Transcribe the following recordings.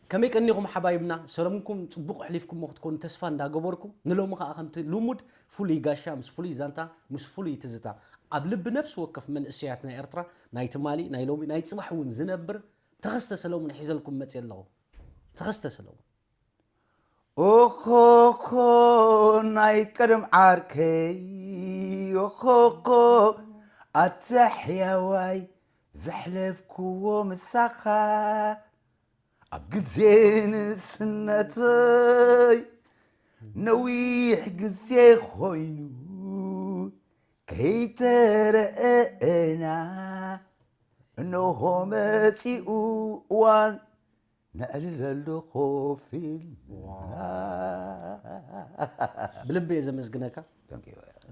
ከመይ ቀኒኹም ሓባይብና? ሰለምኩም ጽቡቕ ኣሕሊፍኩሞ ክትኮኑ ተስፋ እንዳገበርኩ፣ ንሎሚ ከኣ ከምቲ ልሙድ ፍሉይ ጋሻ ምስ ፍሉይ ዛንታ ምስ ፍሉይ ትዝታ ኣብ ልቢ ነፍሲ ወከፍ መንእሰያት ናይ ኤርትራ ናይ ትማሊ ናይ ሎሚ ናይ ጽባሕ እውን ዝነብር ተኸስተ ሰለሙን ሒዘልኩም መጽየ ኣለኹ። ተኸስተ ሰለሙን። ኦኾኾ ናይ ቀደም ዓርከይ ኦኾኾ ኣታ ሕያዋይ ዘሕለፍክዎ ምሳኻ ኣብ ግዜ ንእስነተይ ነዊሕ ግዜ ኮይኑ ከይተረኣና እነሆ መጺኡ እዋን ነዕልለሉ ኮፍ ኢልና። ብልቢ እየ ዘመስግነካ።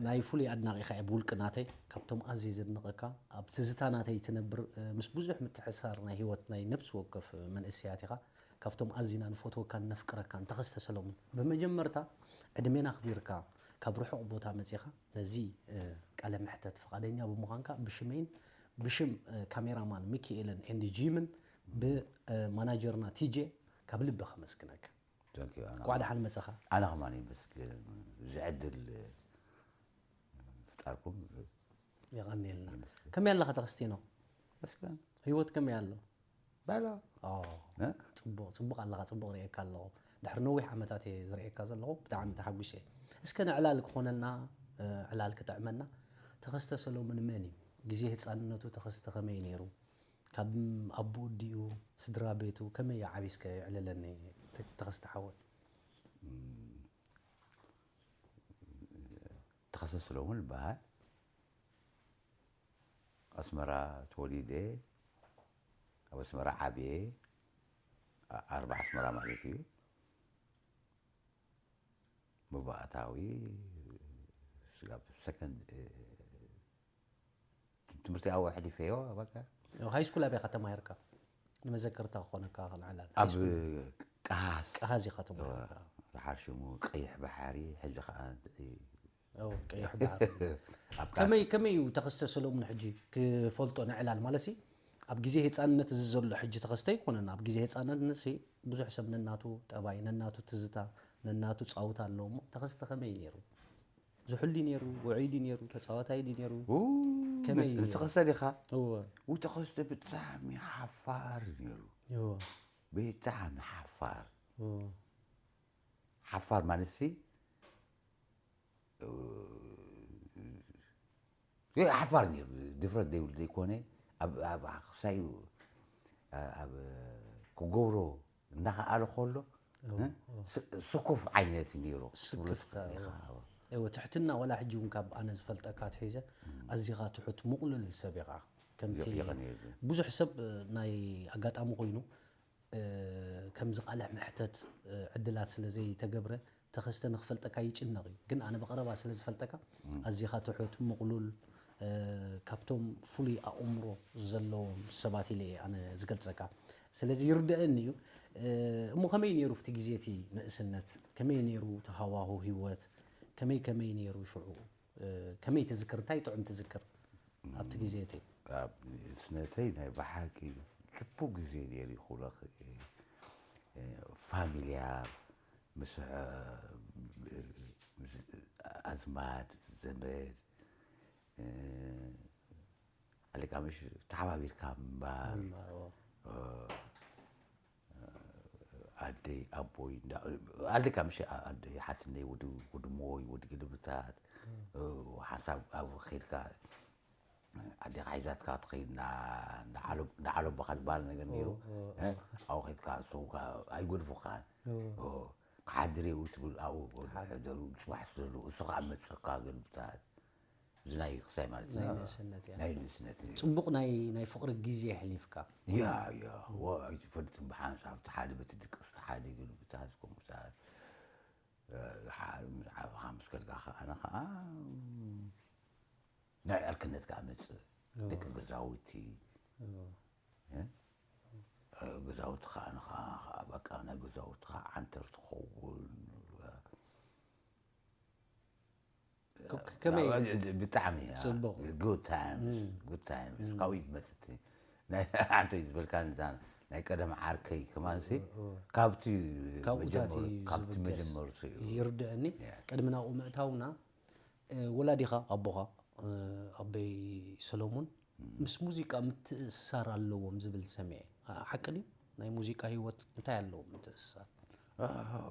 ናይ ፍሉይ ኣድናቒኻ እየ ብውልቂ ናተይ። ካብቶም ኣዝየ ዘድንቐካ ኣብ ትዝታ ናተይ ትነብር፣ እ፣ ምስ ብዙሕ ምትሕሳር ናይ ህይወት ናይ ነፍሲ ወከፍ መንእሰያት ኢኻ። ካብቶም ኣዚና ንፈትወካን ነፍቅረካን ተኸስተ ሰለሙን፣ ብመጀመርታ ዕድሜና ኣኽቢርካ ካብ ርሑቕ ቦታ መጺኻ ነዚ፣ እ፣ ቃለ መሕተት ፍቓደኛ ብምዃንካ ብሽመይን ብሽም፣ እ፣ ካሜራማን ሚኪኤልን ኤንዲ ጂምን ብማናጀርና ቲጄ ካብ ልቢ ከመስግነካ። Thank you፣ ኣነ እንኳዕ ደሓን መጻኻ። ኣነ ከማን ይመስግን እዚ ዕድል ምፍጣርኩም። የቐንየልና። ይመስገን። ከመይ ኣለኻ ተኸስቲኖ? መስገን። ህይወት ከመይ ኣሎ? ባላ። ኦ፣ እ? ጽቡቕ፣ ጽቡቕ ኣለኻ፣ ጽቡቕ ርእየካ ኣለኹ። ድሕሪ ነዊሕ ዓመታት እየ ዝርእየካ ዘለኹ፣ ብጣዕሚ ተሓጒሰ እየ። እስከ ንዕላል ክኾነና፣ እ፣ ዕላል ክጥዕመና፣ ተኸስተ ሰሎሞን መን እዩ? ግዜ ህጻንነቱ ተኸስተ ከመይ ነይሩ? ካብ ኣቦኡ ድዩ፣ ስድራ ቤቱ ከመይ እዩ ዓቢስከ? የዕልለኒ፣ ተ-፣ ተኸስተ ሓወይ። እም፣ ተኸስተ ሰሎሞን ይበሃል። ኣስመራ ተወሊደ፣ ኣብ ኣስመራ ዓብየ፣ ኣ-፣ ኣርባ ኣስመራ ማለት እዩ። መባእታዊ ስጋብ ሰከንድ፣ እ፣ ትምህርቲ ኣብኡ ኣሕሊፈዮ፣ በቃ። ሃይ ስኩል ኣበይ ኢኻ ተማሂርካ? ንመዘከርታ ክኾነካ ክልዓል። ኣብ ሃይ ስኩል። ቀሃስ። ቀሃስ ኢኻ ተማሂርካ። ድሓር ሽሙ ቀይሕ ባሕሪ፣ ሕጂ ኸኣ ኦ፣ ቀይሕ ባሕሪ። ኣብ ቀሃስ። ከመይ፣ ከመይ እዩ ተኸስተ ሰሎሙን ሕጂ ክፈልጦ ንዕላል? ማለትሲ፣ ኣብ ግዜ ህጻንነት እዚ ዘሎ ሕጂ ተኸስተ ኣይኮነን። ኣብ ግዜ ህጻንነት ብዙሕ ሰብ ነናቱ ጠባይ፣ ነናቱ ትዝታ፣ ነናቱ ጻውታ ኣለዎ እሞ፣ ተኸስተ ከመይ እዩ ነይሩ? ዝሑል ድዩ ነይሩ? ውዑይ ድዩ ነይሩ? ተጻዋታይ ድዩ ነይሩ? ኡ፣ ከመይ ን-፣ እዩ ነይሩ? ንተኸስተ ዲኻ? እወ። ኡ፣ ተኸስተ ብጣዕሚ ሓፋር ነይሩ። እወ። ብጣዕሚ ሓፋር። እወ። ሓፋር ማለትሲ፣ እ፣ ሓፋር ነይሩ። ድፍረት ዘይብሉ ዘይኮነ፣ ኣብ፣ ኣብ ክሳይ፣ ኣብ ክገብሮ እናኸኣለ ከሎ፣ እወ፣ እ? እወ። ስ-፣ ስኩፍ ዓይነት ነይሩ ክትብሎ ስክፍታ፣ ትኽእል ኢኻ። እወ። እወ፣ ትሕትና ዋላ ሕጂ እውን ካብ ኣነ ዝፈልጠካ ኣትሒዘ እም። ኣዚኻ ትሑት ምቕሉል ሰብ ኢኻ። ከምቲ የቕ-፣ የቐንየልና። ብዙሕ ሰብ፣ እ፣ ናይ ኣጋጣሚ ኮይኑ፣ እ፣ ከምዚ ቃለ መሕተት፣ እ፣ ዕድላት ስለ ዘይተገብረ ተኸስተ ንኽፈልጠካ ይጭነቕ እዩ። ግን ኣነ ብቐረባ ስለ ዝፈልጠካ እም። ኣዚኻ ትሑት፣ ምቕሉል፣ እ፣ ካብቶም ፍሉይ ኣእምሮ ዘለዎም ሰባት ኢለ እየ ኣነ ዝገልጸካ። ስለዚ ይርድኣኒ እዩ። እ፣ እሞ ከመይ ነይሩ ኣብቲ ግዜ እቲ ንእስነት? ከመይ ነይሩ እቲ ሃዋሁ ህይወት? ከመይ ከመይ ነይሩ ሽዑ? እ፣ ከመይ ትዝክር? እንታይ ጥዑም ትዝክር ኣብቲ ግዜ እቲ? ኣብ ንእስነተይ ናይ ብሓቂ ጽቡቕ ግዜ ነይሩ ይኹለኽ፣ እ፣ እ፣ ፋሚልያ ምስ፣ እ፣ ምስ ኣዝማድ፣ ዘመድ፣ እ፣ ኣሊካ ምሽ ተሓባቢርካ ምንባር። ምንባር፣ ኦ። እ፣ ኣደይ፣ ኣቦይ፣ እንዳ-፣ ኣሊካ ምሽ ኣደይ፣ ሓትነይ፣ ወዲ፣ ወዲ ሞይ፣ ወዲ ግልብታት፣ እ፣ ሓንሳብ ኣብ ኸይድካ ኣዴኻ ሒዛትካ ትኸይድ፣ እንዳ-፣ እንዳዓሎ-፣ እንዳዓሎቦኻ ዝበሃል ነገር ነይሩ። ኦ፣ ኦ፣ እ? ኦ። ኣብኡ ኸይድካ እሱ ከ-፣ ኣይገድፉኻን። ኦ። ኦ፣ ክሓድር እየ ትብል፣ ኣብኡ ትሓድር። ሕደሩ፣ ጽባሕ ስለሉ፣ እሱ ኸዓ መጸካ ግልብታት። እዚ ናይ ክሳይ ማለት ናይ እዩ። ንእስነት እያ። ናይ ንእስነት እዩ። ጽቡቕ ናይ፣ ናይ ፍቕሪ ግዜ የሕሊፍካ። ያ፣ ያ። ወ-፣ ኣይትፈልጥን፣ ብሓንሳብ እቲ ሓደ በቲ ድቅስ፣ እቲ ሓደ ግልብታት፣ ከምኡታት። እ፣ ሓ-፣ ምስ ዓበኻ ምስ ከድካ ኸዓ፣ ኣነ ኸዓ ናይ ዕርክነት ከኣ መጽእ። እዎ። ደቂ ገዛውቲ። እዎ። እ? እ፣ ገዛውቲ ኸዓ፣ ኣነ ኸዓ፣ ኸዓ በቃ ናይ ገዛውቲ ኸዓ ዓንተር ትኸውን። ከ-፣ ከመይ? ብጣዕሚ እያ። ጽቡቕ። Good times፣ እም። Good times። እም። ካብኡ እዩ ዝመጽእ እቲ ናይ ዓንተር ዝበልካ ንዛ ናይ ቀደም ዓርከይ ከማንሲ እዎ። ካብቲ ካብኡታት መጀመሩ እዩ ካብቲ ዝብገስ። መጀመርቱ እዩ። ይርድአኒ። Yeah. ቅድሚ ናብኡ ምእታውና፣ እ፣ ወላዲኻ፣ ኣቦኻ፣ እ፣ ኣቦይ ሰሎሙን ምስ ሙዚቃ ምትእስሳር ኣለዎም ዝብል ሰሚዐ። ኣ፣ ሓቂ ድዩ? ናይ ሙዚቃ ህይወት እንታይ ኣለዎም ምትእስሳር?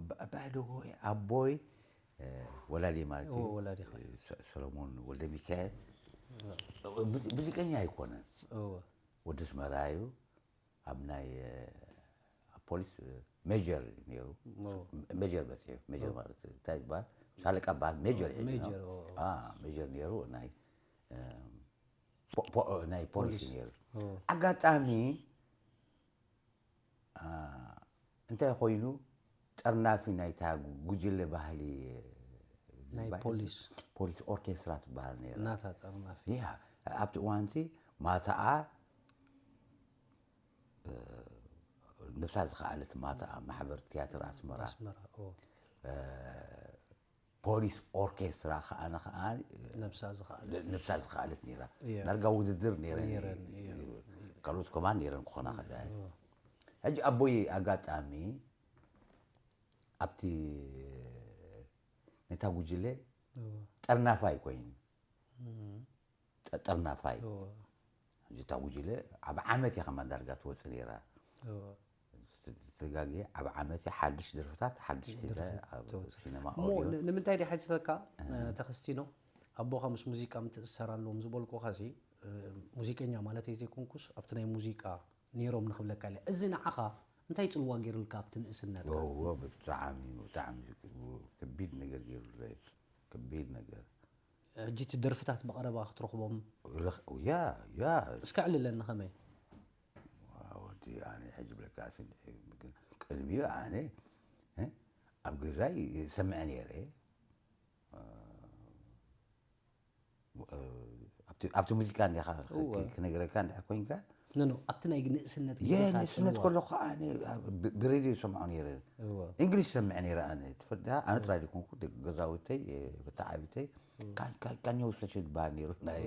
ባ- by the way፣ ኣቦይ፣ እ፣ ወላዲ ማለት እዩ። እዎ፣ ወላዲኻ። እ፣ ሰ- ሰሎሞን ወልደ ሚካኤል፣ እ፣ ሙዚ- ሙዚቀኛ ኣይኮነን። እዎ። ወዲ ኣስመራ እዩ። ኣብ ናይ፣ እ፣ ኣብ ፖሊስ፣ እ፣ ሜጀር ነይሩ። እዎ። ሜጀር በፂሑ። ሜጀር ማለት እንታይ ይበሃል? ሻለቃ በሃል። ሜጀር ሕጂ ነው። ሜጀር፣ እዎ። አ፣ ሜጀር ነይሩ። ናይ፣ እ፣ ፖ- ፖ- ናይ ፖሊስ ፖሊስ። ነይሩ። እዎ። ኣጋጣሚ፣ አ፣ እንታይ ኮይኑ፣ ጠርናፊ ናይታ ጉ- ጉጅለ ባህሊ፣ እ፣ ናይ ዝባ- ፖሊስ። ፖሊስ ኦርኬስትራ ትበሃል ነይራ። ናታ ጠርናፊ። ያ፣ ኣብቲ እዋንቲ ማታኣ፣ እ፣ ነብሳ ዝኸኣለት ማታኣ ማሕበር ትያትር ኣስመራ፣ ኣስመራ፣ እዎ። እ፣ ፖሊስ ኦርኬስትራ ከኣ ንኸኣ ነብሳ ዝኸኣለ። ነብሳ ዝኸኣለት ነይራ። እያ። ዳርጋ ውድድር ነይረን። ነይረን፣ እያ። ካልኦት ከማን ነይረን ክኾና ከዳ። እዎ። ሕጂ ኣቦይ ኣጋጣሚ ኣብቲ ነታ ጉጅለ እዎ። ጠርናፋይ ኮይኑ። እም። ጠ- ጠርናፋይ። እዎ። ሕጂ እታ ጉጅለ ኣብ ዓመት እያ ከማን ዳርጋ ትወፅእ ነይራ። እዎ። ተጋጊ ኣብ ዓመት እያ ሓድሽ ደርፍታት፣ ሓድሽ ሒዘ ደርፍታት ኣብ ትወፅእ። ሲነማ እሞ ኦድዮ። ን- ንምንታይ ድዩ ሕጂ ተካ፣ እ፣ ተኸስቲኖ? ኣቦኻ ምስ ሙዚቃ ምትእስሳር ኣለዎም ዝበልኩኻ ሲ፣ እ፣ ሙዚቀኛ ማለተይ ዘይኮንኩስ ኣብቲ ናይ ሙዚቃ ነይሮም ንኽብለካ ኢለ። እዚ ንዓኻ እንታይ ጽልዋ ገይሩልካ ኣብቲ ንእስነትካ? እዎ፣ ብጣዕሚ፣ ብጣዕሚ ከቢድ ነገር ገይሩለይ። ከቢድ ነገር። ሕጂ እቲ ደርፍታት ብቐረባ ክትረኽቦም? ረኽ-፣ ያ፣ ያ። እስከ ዕልለኒ ከመይ? ዋ፣ ወዲ፣ ኣነ ሕጂ ብለካ፣ ሲ-፣ ግን ቅድሚኡ ኣነ፣ እ፣ ኣብ ገዛይ ይሰምዕ ነይረ። እ፣ እ፣ ኣብቲ፣ ኣብቲ ሙዚቃ እንዲኻ ክ-፣ እወ። ክነግረካ እንድሕር ኮይንካ፣ ኖ፣ ኖ፣ ኣብቲ ናይ ንእስነት የ-፣ ግዜኻ ንእስነት ጽልዋ። ከለኹ ኣነ ብ-፣ ብሬድዮ ይሰምዖ ነይረ። እወ። እንግሊሽ ይሰምዕ ነይረ ኣነ። ትፈልጥ፣ ኣነ ጥራይ ዘይኮንኩ፣ ደ-፣ ገዛውተይ፣ እ፣ በተዓቢተይ፣ ካ-፣ ካ-፣ ካኛው ስቴሽን ዝበሃል ነይሩ። ናይ፣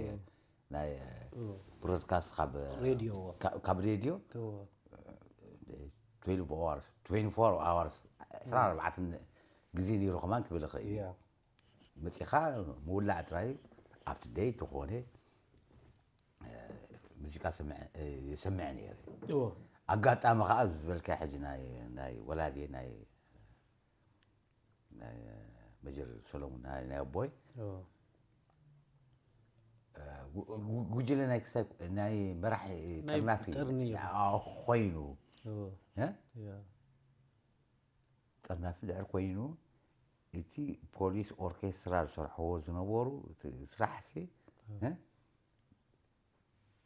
ናይ፣ እ፣ እወ። ብሮድካስት ካብ፣ ሬድዮ፣ እወ። ካ-፣ ካብ ሬድዮ፣ እወ። እ፣ ትዌልቭ ኣዋርስ፣ ትዌንቲ ፎር ኣዋርስ፣ ዕስራን ኣርባዕተን ግዜ ነይሩ ከማን ክብል ይኽእል እየ። ያ። መፂኻ ምውላዕ ጥራይ ኣብቲ ደይ ዝኾነ፣ እ፣ ሙዚቃ ሰምዐ፣ እ፣ ይሰምዕ ነይረ። እወ። ኣጋጣሚ ከዓ እዚ ዝበልካ ሕጂ ናይ፣ ናይ ወላዲ ናይ፣ ናይ መጀር ሰሎሙን ናይ፣ ናይ ኣቦይ፣ እወ። እ፣ ጉ-፣ ጉ-፣ ጉጅለ ናይ ክሳይ ናይ መራሒ ናይ ጠርናፊ ጠርኒ እዩ። ኣ፣ ኮይኑ፣ እወ። እ? ያ። ጠርናፊ ድሕር ኮይኑ እቲ ፖሊስ ኦርኬስትራ ዝሰርሕዎ ዝነበሩ እቲ ስራሕሲ፣ እ?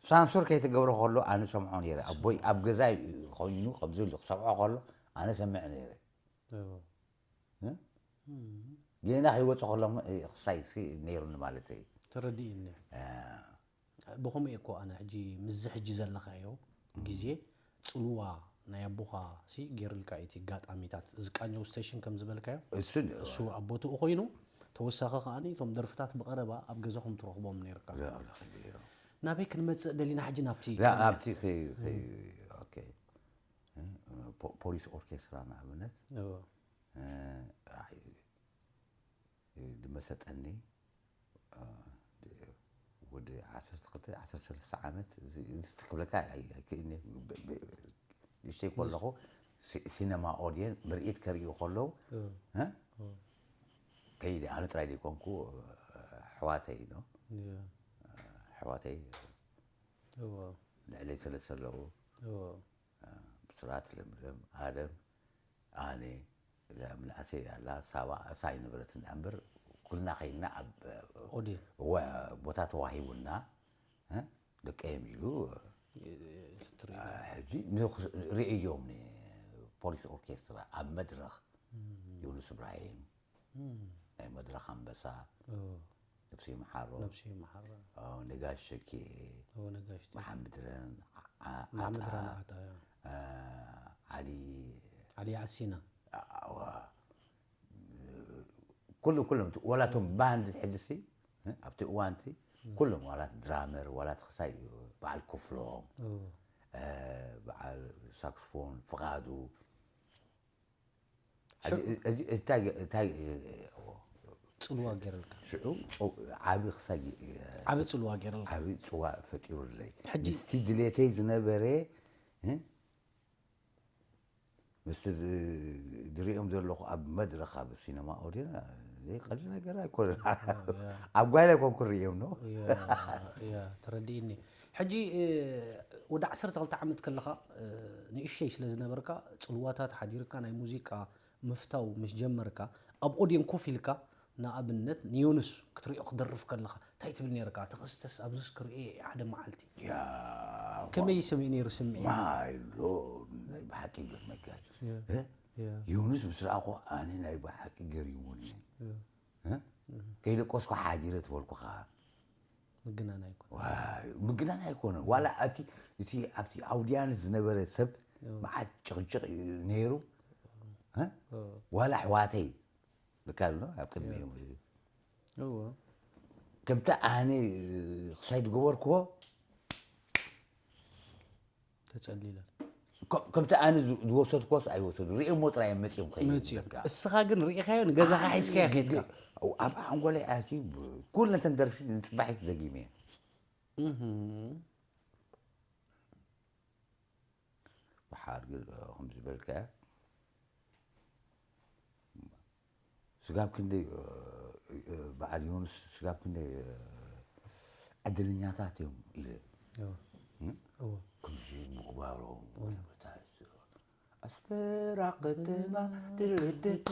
ሳንሱር ከይትገብሮ ከሎ ኣነ ሰምዖ ነይረ። ኣቦይ ኣብ ገዛይ ኮይኑ ከምዚ ኢሉ ክሰምዖ ከሎ ኣነ ሰምዕ ነይረ። እወ። እ? እም። ጌና ከይወፀ ከሎ እ፣ ክሳይሲ ነይሩኒ ማለት እዩ። ተረዲእኒ። እ፣ ብኸምኡ እኮ ኣነ ሕጂ ምስዚ ሕጂ ዘለኻዮ ግዜ ጽልዋ ናይ ኣቦኻ ሲ ገይርልካ እዩ እቲ ኣጋጣሚታት። እዚ ቃኘው ስቴሽን ከም ዝበልካዮ፣ እሱን እሱ ኣብ ቦትኡ ኮይኑ፣ ተወሳኺ ከኣኒ እቶም ደርፍታት ብቐረባ ኣብ ገዛኹም ትረኽቦም ነይርካ። ላ፣ ላ፣ ላ፣ ናበይ ክንመጽእ ደሊና ሕጂ ናብቲ ላ፣ ኣብቲ ከይ-፣ ከይ-፣ ኦኬ። እ፣ ፖ-፣ ፖሊስ ኦርኬስትራ ንኣብነት፣ እወ። እ፣ ኣይ፣ ዝመሰጠኒ፣ እ፣ ወዲ ዓሰርተ ክልተ፣ ዓሰርተ ሰለስተ ዓመት፣ እዚ፣ እዚ ክብለካ ኣይ-፣ ኣይክእልኒ። ብ-፣ ብ-፣ ንእሽተይ ከለኹ ሲ-፣ ሲነማ ኦድየን ምርኢት ከርእዩ ከለዉ፣ እወ። እ? ከይደ፣ ኣነ ጥራይ ዘይኮንኩ፣ ኣሕዋተይ ነው። እወ። ኣሕዋተይ እወ። ልዕለይ ሰለስተ ኣለዉ። እወ። ብስራት፣ ለምለም፣ ኣደም፣ ኣነ፣ እዛ ምንእሰይ ኣላ፣ ሳባ፣ እሳ ኣይነበረትን እምበር፣ ኩልና ከይድና ኣብ ኦድየን። ወ-፣ ቦታ ተዋሂቡና፣ እ? ደቀ እዮም ኢሉ፣ ስትሪ። ሕጂ ንኽ-፣ ርእዮም ን-፣ ፖሊስ ኦርኬስትራ ኣብ መድረኽ፣ ዮኑስ እብራሂም፣ ናይ መድረኽ ኣንበሳ፣ እወ። ነብሱ ይምሓሮ፣ ነብሱ ይምሓሮ። ኦ፣ ነጋሽ ሸኪ፣ እወ፣ ነጋሽ ሸኪ። መሓመድ ረን፣ ዓ-፣ መሓመድ ዓጣ፣ ረን ዓጣ፣ እያ። እ፣ ዓሊ፣ ዓሊ ዓሲና። ኣዋ፣ ኩሎም፣ ኩሎም፣ ወላቶም ባንድ ሕጂ ሲ፣ እ፣ ኣብቲ እዋንቲ ኩሎም ዋላት ድራመር፣ ዋላት ክሳይ በዓል ክፍሎም፣ እወ። እ፣ በዓል ሳክስፎን ፍቓዱ። እዚ እንታይ እንታይ ጽልዋ ገይረልካ? ሽዑ ዓቢ ክሳይ ዓቢ ጽልዋ ገይረልካ? ዓቢ ጽዋ ፈጢሩለይ። ሕጂ ድሌተይ ዝነበረ ምስቲ ዝሪኦም ዘለኹ ኣብ መድረኽ ኣብ ሲነማ ኦዴን ዘይቀልል ነገር ኣይኮነን። ኣብ ጓይላ ኣይኮንኩ ሪኦም ነው። ተረዲእኒ። ሕጂ ወዲ ዓሰርተ ክልተ ዓመት ከለኻ ንእሸይ ስለ ዝነበርካ ጽልዋታት ሓዲርካ ናይ ሙዚቃ ምፍታው ምስ ጀመርካ ኣብ ኦዴን ኮፍ ኢልካ ንኣብነት ንዮኑስ ክትሪኦ ክደርፍ ከለኻ እንታይ ትብል ነርካ? ተኸስተስ ኣብዝስ ክርኢ ሓደ መዓልቲ ከመይ ይስምዕ ነይሩ ስምዒት? ማይሎ ናይ ብሓቂ ይገርመካ። ዮኑስ ምስ ረኣኹ ኣነ ናይ ብሓቂ ገሪሙኒ። ከይደቆስኩ ሓዲረ ትበልኩ ከዓ ምግናን ኣይኮነ ምግናን ኣይኮነ ዋላ እቲ እቲ ኣብቲ ኣውዲያንስ ዝነበረ ሰብ መዓት ጭቕጭቕ ነይሩ። ዋላ ኣሕዋተይ ልካ ኣሎ ኣብ ቅድሚ እዮም ከምቲ ኣነ ክሳይ ዝገበርክዎ ተጸሊለን ከምቲ ኣነ ዝወሰድክዎስ ኣይወሰዱ ሪኦሞ ጥራይ እዮም መፂኦም ከይመፂኦም። እስኻ ግን ርኢኻዮ ንገዛኻ ሒዝካዮ ኬድካ። ኣብ ሓንጎለይ ኣትዩ ኩለን ተን ደርፊ ንፅባሒት ደጊመ እየ። ብሓር ግን ከም ዝበልካዮ ስጋብ ክንደይ በዓል ዮኑስ ስጋብ ክንደይ ዕድለኛታት እዮም ኢለ ከምዚ ምግባሮም ኣስመራ ከተማ ድርድድድ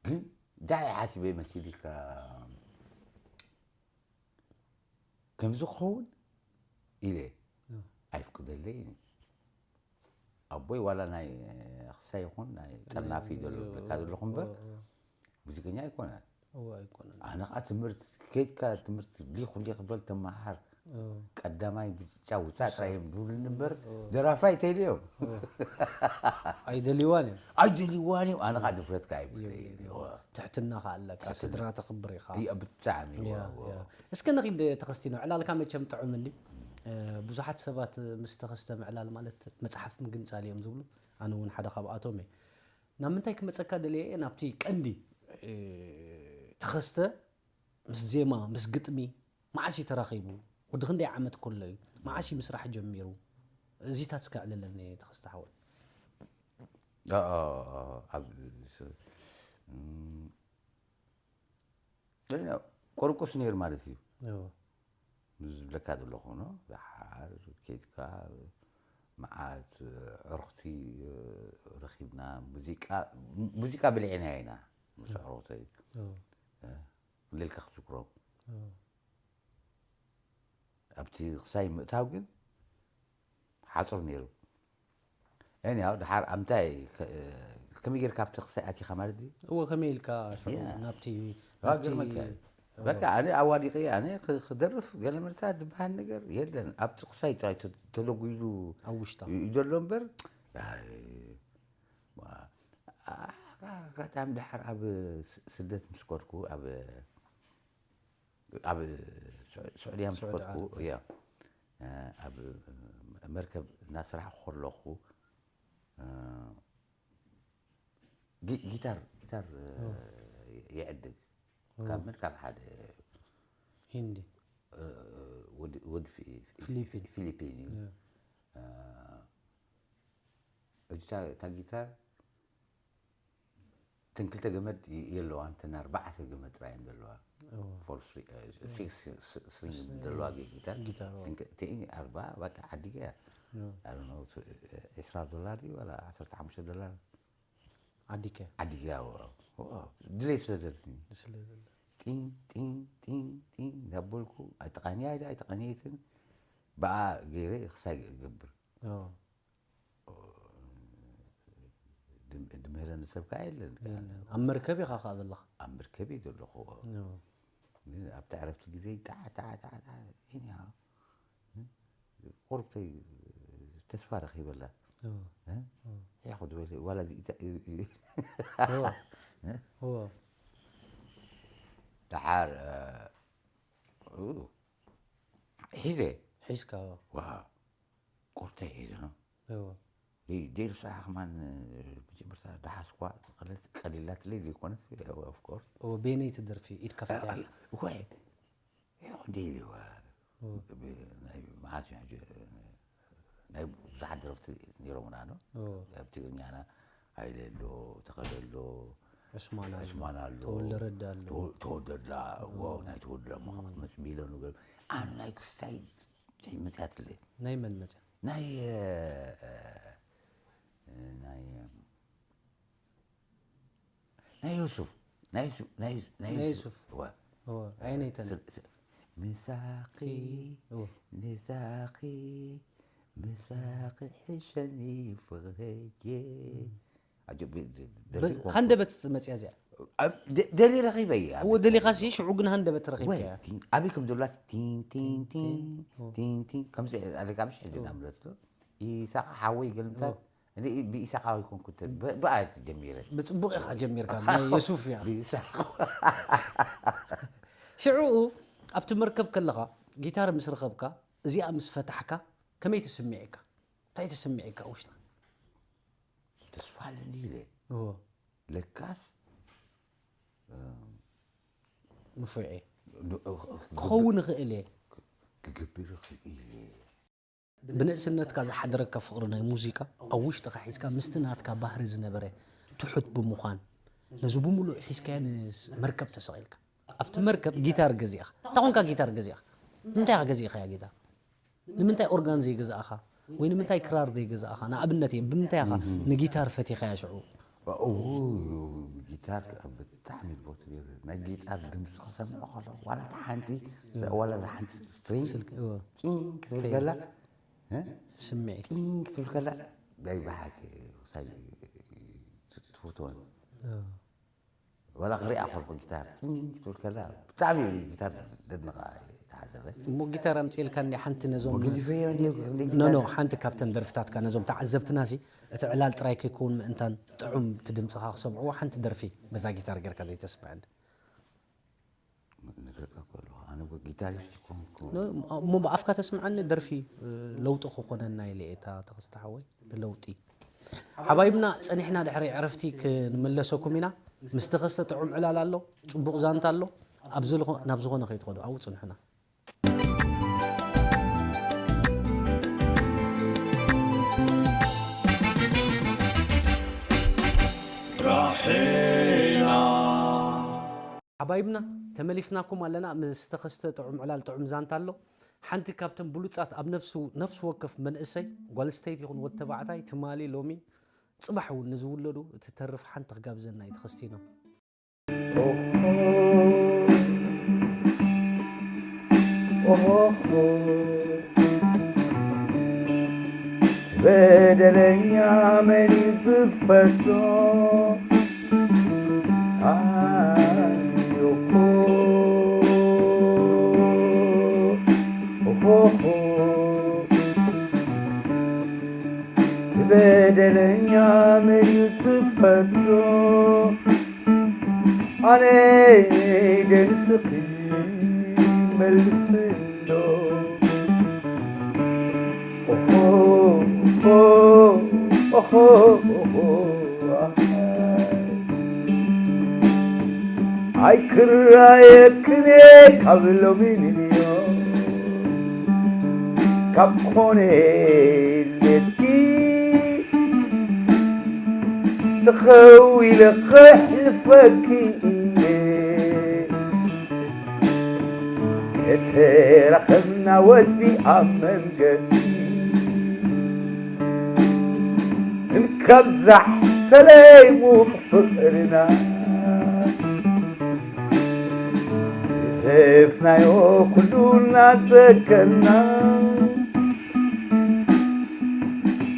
ግን እንታይ ሓሲበ መሲልካ ከምዚ ክኸውን ኢለ ኣይፍቅደለይ ኣቦይ ዋላ ናይ ክሳይ ይኹን ናይ ጠርናፊ ዘሎ ብለካ ዘለኹ እምበር ሙዚቀኛ ኣይኮነን። ኣነ ከዓ ትምህርቲ ከይድካ ትምህርቲ ሊኹ ሊኽ በል ተመሃር ቀዳማይ ብጫ ውፃእ ጥራይ እዮም ዝብሉኒ እምበር ደራፋይ ተይልዮም ኣይደልዋን እዮም ኣይደልዋን እዮም። ኣነ ከዓ ድፍረትካ ኣይብለይ ትሕትና ከዓ ኣለካ ስድራ ተኽብር ኢኻ። ብጣዕሚ እስከ ንኺድ ተኸስቲኖ ዕላልካ መቸም ጥዑም እንዲ ብዙሓት ሰባት ምስ ተኸስተ ምዕላል ማለት መፅሓፍ ምግንፃል እዮም ዝብሉ። ኣነ እውን ሓደ ካብኣቶም እየ። ናብ ምንታይ ክመፀካ ደልየ እየ ናብቲ ቀንዲ ተኸስተ ምስ ዜማ ምስ ግጥሚ መዓስ እዩ ተራኺቡ? ወዲ ክንደይ ዓመት ከሎ እዩ? መዓስ እዩ ምስራሕ ጀሚሩ? እዚታት እስከ ኣዕልለኒ ተኸስተ ሓወይ። ኣብ ቆርቁስ ነይሩ ማለት እዩ ዝብለካ ዘለኹ ኖ ዝሓር ኬድካ መዓት ዕርኽቲ ረኺብና ሙዚቃ ሙዚቃ ብልዒና ኢና ምስ ዕርኽተይ ክልልካ ክትዝክሮም ኣብቲ ክሳይ ምእታው ግን ሓፁር ነይሩ። ያው ድሓር ኣብ ምንታይ ከመይ ጌርካ ኣብቲ ክሳይ ኣቲኻ ማለት ድዩ? እወ ከመይ ኢልካ ሽዑ Yeah. ናብቲ ዋ ናብቲ- ግርመካ በቃ ኣነ ኣዋዲቂ ኣነ ክ- ክደርፍ ገለ መርሳ ዝበሃል ነገር የለን። ኣብቲ ክሳይ ጥራይ ተ- ተደጒሉ ኣብ ውሽጣ እዩ ዘሎ እምበር ኣይ፣ ዋ፣ ኣጋጣሚ ድሓር ኣብ ስ- ስደት ምስ ከድኩ ኣብ ኣብ ስዑ- ስዑድያ ምስ ስዑዲ ከድኩ ዓረብ። እያ ኣብ መርከብ እናሰራሕኩ ከለኹ ጊ- ጊታር ጊታር ይዕድግ ካብ ምን ካብ ሓደ ሂንዲ ወዲ- ወዲ ፊ- ፊ- ፊሊፒን። ፊሊፒን እዩ እጅታ እታ ጊታር እተን ክልተ ገመድ የለዋን እተን ኣርባዕተ ገመድ ጥራይ እየን ዘለዋ ፎር ስትሪንግ ዘለዋ ጊታር ጊታር እቲን ኣርባ በቃ ዓዲገ እያ ዕስራ ዶላር ድዩ ዋላ ዓሰርተ ሓሙሽተ ዶላር ዓዲከ ዓዲገ ድሌት ስለ ዘለኒ ስለዘለ ጢን ጢን ጢን ጢን እንዳበልኩ ኣይተቐንያ ኣይተቐንየትን ብኣ ገይረ ክሳይ ገብር ድምህረኒ ሰብ ከዓ የለን ኣብ መርከብ ኢኻ ከዓ ዘለኻ ኣብ መርከብ እዩ ዘለኹ ኣብቲ ዕረፍቲ ግዜ ጣዕ ጣዕ ጣዕ ጣዕ ቁርብተይ ተስፋ ረኺበላ ያኹ ዝበለ ዋላ ደሓር ሒዘ ሒዝካ። ዋ ቁርተይ ሒዝኖ እዎ። ደይርሳሓ ከማን መጀመርታ ደሓስኳ ተቐለልቲ ቀሊላትለይ ዘይኮነት ኦፍኮርስ ቤነይ ትደርፊ ኢድ ከፍትያ። እኮ ይኸው እንደ ኢልዋ ናይ መዓስ ናይ ብዙሓት ደረፍቲ ነይሮምና ዶ ኣብ ትግርኛና ሃይለ ኣሎ ተኸለ ኣሎ ዑስማን ኣሎ፣ ዑስማን ኣሎ ተወልደ ረዳ ኣሎ። ተወልደ ረዳ ዋው ናይ ተወልደ ረዳ መኸት መፅእ ሚለ ነገር ኣነ ናይ ክስታይ መፅያትለ ናይ መን መፅያ? ናይ ናይ ናይ ዮሱፍ ናይ ዮሱፍ ናይ ዮሱፍ ናይ ናይ ዮሱፍ ዮሱፍ። ዋ እዎ ኣይነይተን ስል- ስ- ምሳኺ እዎ። ንሳኺ ምሳኺ ሕሸኒ ፍቕረየ ኣጆ ብ- ድ- ደርፊ እኮ- ሃንደበት መፅያ እዚኣ። ኣብ- ደ- ደሊ ረኺበ እየ እዎ ደሊኻሲ ሽዑ ግን ሃንደበት ረኺብካ ወይ እያ። ቲን- ኣበይ ከም ዘለዋ ቲን ቲን ቲን ቲን ቲን ከምዚ ኣለካ ምሽ ሕጂ ናምለቱ ኢሳቅ ሓወይ ገልምታት እኔ ብኢሳቅ ኣይኮንኩ ብኣየት ጀሚረ ብፅቡቕ ኢኻ ጀሚርካ ናይ የሱፍ እያ። ብኢሳቅ ሽዑኡ ኣብቲ መርከብ ከለኻ ጊታር ምስ ረኸብካ እዚኣ ምስ ፈታሕካ ከመይ ተስሚዕካ? እንታይ ተስሚዕካ ውሽጥኻ? ተስፋ ኣለኒ ኢለ እዎ ለካስ ንፉዕ እየ ን- እ- እ- ክኸውን ይኽእል እየ። ክገብር ይኽእል እየ ብንእስነትካ ዝሓደረካ ፍቕሪ ናይ ሙዚቃ ኣብ ውሽጥኻ ሒዝካ ምስቲ ናትካ ባህሪ ዝነበረ ትሑት ብምዃን ነዚ ብምሉእ ሒዝካዮ ንመርከብ ተሰቒልካ ኣብቲ መርከብ ጊታር ገዚእኻ እንታይ ኮንካ ጊታር ገዚእኻ ንምንታይ ኢኻ ገዚእኻያ ጊታር ንምንታይ ኦርጋን ዘይገዛእኻ ወይ ንምንታይ ክራር ዘይገዛእኻ ንኣብነት እየ ብምንታይ ኢኻ ንጊታር ፈቲኻያ ሽዑ ኡ ጊታር ብጣዕሚ ቦት ናይ ጊታር ድምፂ ክሰምዖ ከሎ ዋላ ሓንቲ ዋላ ሓንቲ ስትሪንግ ስልክ እዎ። ጢን ክትብል ከላ እ? ስምዒት ጢን ክትብል ከላ ናይ ብሓቂ ክሳይ ትፍትወን እዎ። ዋላ ክሪኣ ከልኩ ጊታር ጢን ክትብል ከላ ብጣዕሚ ጊታር ደድንቃ ተሓዘበ እሞ ጊታር ኣምፅኤልካ እንዲ ሓንቲ ነዞም ገዲፈዮ እንዲ ክፍሊ ኖ ኖ ጊታር ሓንቲ ካብተን ደርፍታትካ ነዞም ተዓዘብትና ሲ እቲ ዕላል ጥራይ ከይከውን ምእንታን ጥዑም እቲ ድምፅኻ ክሰምዕዎ ሓንቲ ደርፊ በዛ ጊታር ጌርካ ዘይተስምዐኒ ነግረካ ከሎ ኣነ እኮ ጊታሪስት ኮንኩ ኖ፣ እሞ ብኣፍካ ተስምዐኒ ደርፊ እ፣ ለውጢ ክኾነና ኢለ እየ እታ ተኸስተ ሓወይ ንለውጢ ሓባይብና ጸኒሕና ድሕሪ ዕረፍቲ ክንምለሰኩም ኢና ምስ ተኸስተ ጥዑም ዕላል ኣሎ ጽቡቕ ዛንታ ኣሎ ኣብ ዝልኾ- ናብ ዝኾነ ከይትኸዱ ኣብኡ ጽንሑና ሓባይብና ተመሊስናኩም ኣለና ምስ ተኸስተ ጥዑም ዕላል ጥዑም ዛንታ ኣሎ ሓንቲ ካብተን ብሉጻት ኣብ ነፍሱ ነፍሲ ወከፍ መንእሰይ ጓል ስተይቲ ይኹን ወዲ ተባዕታይ ትማሊ ሎሚ ጽባሕ እውን ንዝውለዱ እትተርፍ ሓንቲ ክጋብዘና እዩ ተኸስቲኖም በደለኛ መን ዝፈቶ ኣዮኮ ኦሆሆ ትበደለኛ መን ዝፈቶ ኣነ ደንስኺ መልስሎ ኦሆ ኦሆ ኦሆ ኣይክራየክን ካብ ሎሚ ንዮ ካብ ኮነ ሌትኪ ተኸዊለ ከሕልፈኪ እየ እተራኸብና ወትሪ ኣብ መንገዲ እንከብዛሕ ተለይሙቕ ፍቕርና ዝሕለፍናዮ ኩሉ እናዘከርና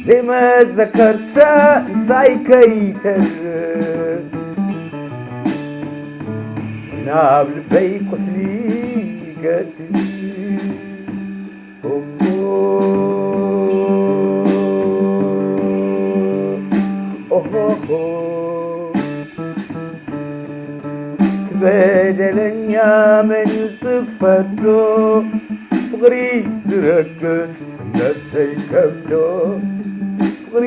ዘይመዘከርታ እንታይ ከይተርፍ ናብ ልበይ ቁስሊ ይገድፍ ኦሆ ኦሆሆ ትበደለኛ መን እዩ ዝፈርዶ ፍቕሪ ዝረግጽ ነተይ ከብዶ ፍቕሪ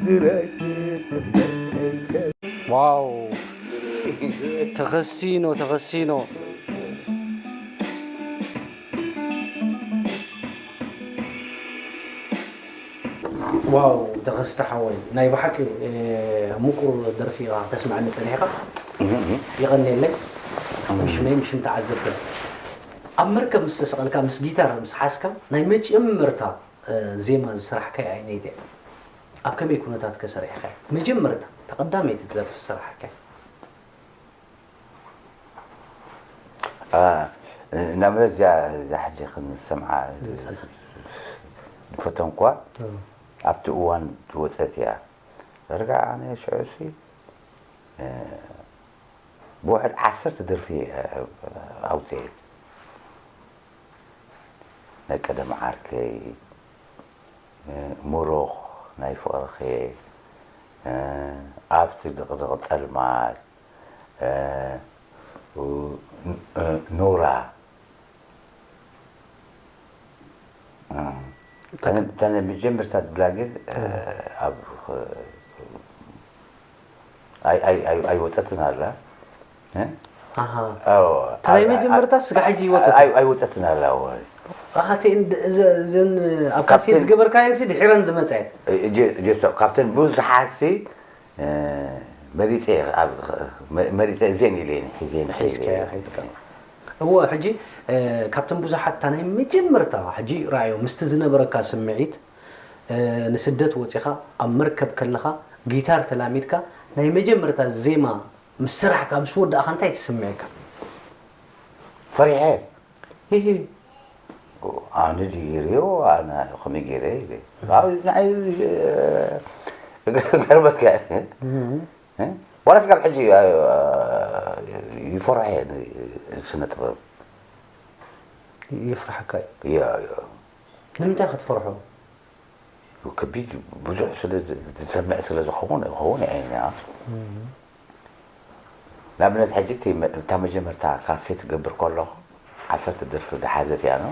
ዝረግጽ ነተይ ከብዶ ዋው ተኸሲኖ ተኸሲኖ ዋው ተኸስተ ሓወይ ናይ ብሓቂ ምቁር ደርፊ ኢኻ ተስምዐኒ ጸኒሕካ። የቐንየለይ። ሽመይ ምሽም ተዓዘብትን ኣብ መርከብ ምስ ተሰቐልካ ምስ ጊታር ምስ ሓዝካ ናይ መጀመርታ ዜማ ዝሰራሕካዮ ኣይነይቲ እያ? ኣብ ከመይ ኩነታት ከ ሰሪሕካዮ? መጀመርታ ተቐዳመይቲ ደርፊ ዝሰራሕካዮ? ንኣብነት እዚኣ እዛ ሕጂ ክንሰምዓ ዝፈተንኳ ኣብቲ እዋን ዝወፀት እያ። ዳርጋ ኣነ ሽዑ ሲ ብውሕድ ዓሰርተ ደርፊ ኣውፅኤ። ናይ ቀደም ዓርከይ፣ ምሩኽ ናይ ፍቕርኺ፣ ኣብቲ ድቕድቕ ጸልማት፣ ኑራ። እተን መጀመርታ ትብላ ግን ኣብ ኣይወፀትን ኣላ። እታ ናይ መጀመርታ ስጋ ሕጂ ይወፀት ኣይወፀትን ኣላ። እዘን ኣብ ካሴት ዝገበርካየን ድሒረን ዝመፀ ካብተን ብዙሓት መሪፀ እዘን ኢለ ሒዘን እወ ሕጂ ካብተን ብዙሓት እታ ናይ መጀመርታ ሕጂ ረኣዮ ምስቲ ዝነበረካ ስምዒት ንስደት ወፂኻ ኣብ መርከብ ከለኻ ጊታር ተላሚድካ ናይ መጀመርታ ዜማ ምስ ሰራሕካ ምስ ወዳእኻ እንታይ ተሰሚዕካ? ፈሪሐ ይሂ ኣነ ድዩ ገይረዮ ኣነ ከመይ ገይረ ኢለ ንዓይ ገርመካ ዋላ ስጋብ ሕጂ ይፈርሐ ስነ ጥበብ ይፍርሐካ እዩ ንምንታይ ክትፈርሖ ከቢድ ብዙሕ ስለ ዝሰምዕ ስለ ዝኸውን ይኸውን እያ ንኣብነት ሕጂ እታ መጀመርታ ካሴት ትገብር ከለኹ ዓሰርተ ደርፊ ዝሓዘት እያ ነው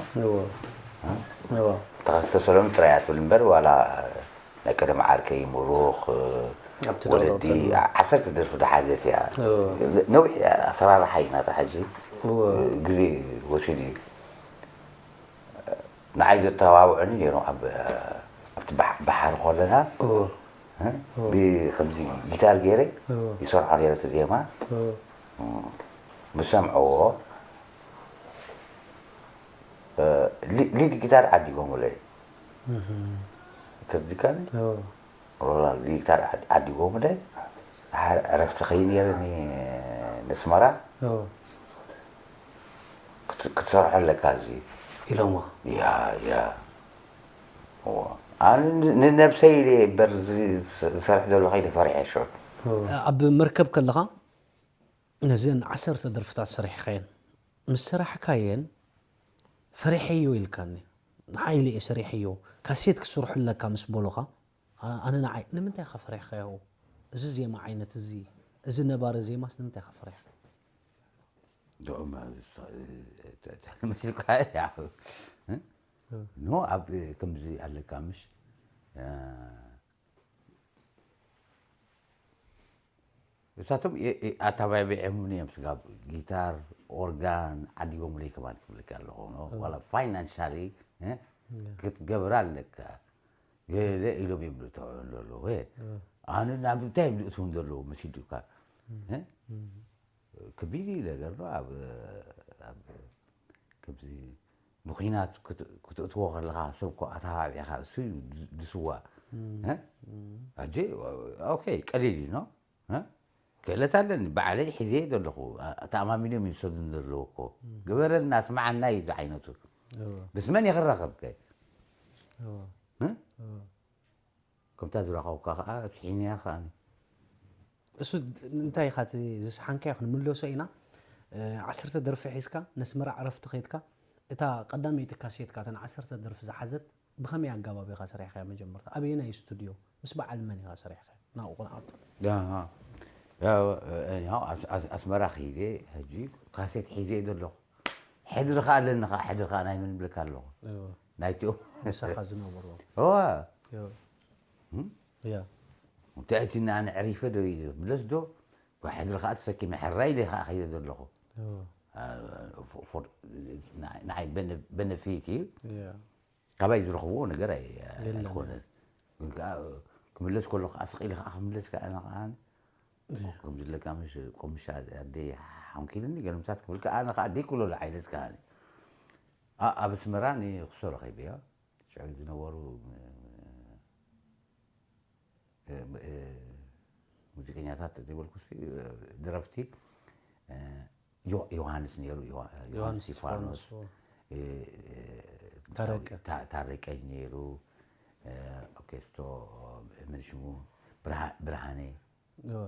ተኸስተ ሰሎሚ ጥራይ እያ ትብል እምበር ዋላ ናይ ቀደም ዓርከይ ምሩኽ ወለዲ ዓሰርተ ደርፊ ዝሓዘት እያ ነዊሕ ኣሰራርሓ እዩ ናታ ሕጂ ግዜ ወሲዱ እዩ ንዓይ ዘተባብዑኒ ነይሮም ኣብቲ ባሕሪ ከለና ብከምዚ ጊታር ገይረ ይሰርሖ ነይረ እቲ ዜማ ምስ ሰምዐዎ ሊድ ጊታር ዓዲጎምለይ ተርዲካኒ ሮላል ጊታር ዓዲጎምለይ ድሓር ዕረፍቲ ከይ ነይረ ነስመራ ክትሰርሖ ኣለካ እዚ ኢሎሞ ያ ያ ኣነ ንነብሰይ ኢለ እምበር ዝሰርሕ ዘሎ ከይደ ፈሪሐ ሽዑ ኣብ መርከብ ከለኻ ነዘን ዓሰርተ ደርፍታት ሰሪሕካየን ምስ ሰራሕካየን ፈሪሐዮ ኢልካኒ ንዓይ ኢለ እየ ሰሪሐዮ ካሴት ክስርሑ ኣለካ ምስ በሉኻ ኣነ ንዓይ ንምንታይ ኢኻ ፈሪሕካዮ እዚ ዜማ ዓይነት እዚ እዚ ነባሪ ዜማስ ንምንታይ ኢኻ ፈሪሕካ ዶማ መስልካ ኖ ኣብ ከምዚ ኣለካ ምሽ እሳቶም ኣተባቢዖምኒ እዮም ስጋብ ጊታር ኦርጋን ዓዲጎምለይ ከማን ክብለካ ኣለኹ ዋላ ፋይናንሻሊ ክትገብራ ኣለካ ገለ ኢሎም እዮም ዝእተውዑ ዘለዉ ኣነ ናብ እንታይ እዮም ዝእትውን ዘለዉ መሲዱካ ከቢድ እዩ ነገር ዶ ኣብ ኣብ ከምዚ ንኩናት ክትእትዎ ከለካ ሰብ ኮ ኣተባቢዕካ እሱ እዩ ዝስዋእ ሕጂ ኦኬ ቀሊል እዩ ኖ ክእለት ኣለኒ ባዕለይ ሒዘ ዘለኹ ተኣማሚኖም ይውሰዱ ዘለዉ እኮ ግበረልና ስምዓና እዩ ዝዓይነቱ ምስ መን ይኽራኸብከ ከምታ ዝረኸብካ ከዓ ስሒንያ ከዓ እሱ እንታይ ኢኻ እቲ ዝሰሓንካዮ ክንምለሶ ኢና ዓሰርተ ደርፊ ሒዝካ ነስመራ ዕረፍቲ ከይድካ እታ ቀዳመይቲ ካሴትካ እተን ዓሰርተ ደርፊ ዝሓዘት ብኸመይ ኣጋባብ ኢኻ ሰሪሕካያ መጀመርታ ኣበየናይ ስቱድዮ ምስ በዓል መን ኢኻ ሰሪሕካያ ናብኡ ክንኣቱ ኣስመራ ከይደ ሕጂ ካሴት ሒዘ ዘለኹ ሕድሪ ከኣ ኣለኒ ከኣ፣ ሕድሪ ከኣ ናይ መን እብለካ ኣለኹ? እዎ። ናይቲኦም። ምሳኻ ዝነበሩ። እዋ። እዎ። እም? እያ። እንታይ እቲ ንኣነ ዕሪፈ ዶ ይምለስ ዶ? ጓ ሕድሪ ከኣ ተሰኪመ ሕራይ ኢለ ከኣ ከይደ ዘለኹ። እዎ። አ፣ ፎ-፣ ፎር-፣ ንዓይ፣ ንዓይ በነ-፣ በነፊት እዩ። እያ። ካባይ ዝረኽብዎ ነገር ኣይ-፣ የለን። ኣይኮነን። ግን ከኣ ክምለስ ከሎ ከኣ ስቕ ኢለ ከኣ ክምለስ ከኣ ኣነ ከኣ እያ። ከም ዝለካ ምሽ ቆምሻ ኣደይ ሓንኪልኒ ገለምታት ክብል ከኣ ኣነ ከኣ ደይ ክብለሉ ዓይነት ከኣ። ኣ-፣ ኣብ ኣስመራ ንክሶ ረኺበዮ። ሽዑ ዝነበሩ፣ እ፣ እ፣ ሙዚቀኛታት ዘይበልኩሲ፣ እ፣ ደረፍቲ፣ እ፣ ዮ-፣ ዮሃንስ ነይሩ፣ ዮሃ-፣ ዮሃንስ ዮሃንስ እስጢፋኖስ፣ እስጢፋኖስ፣ ኦ። እ፣ እ፣ ታረቀ። ታ-፣ ታረቀኝ ነይሩ፣ እ፣ ኦርኬስትሮ፣ መን ሽሙ? ብርሃ-፣ ብርሃነ። ኦ።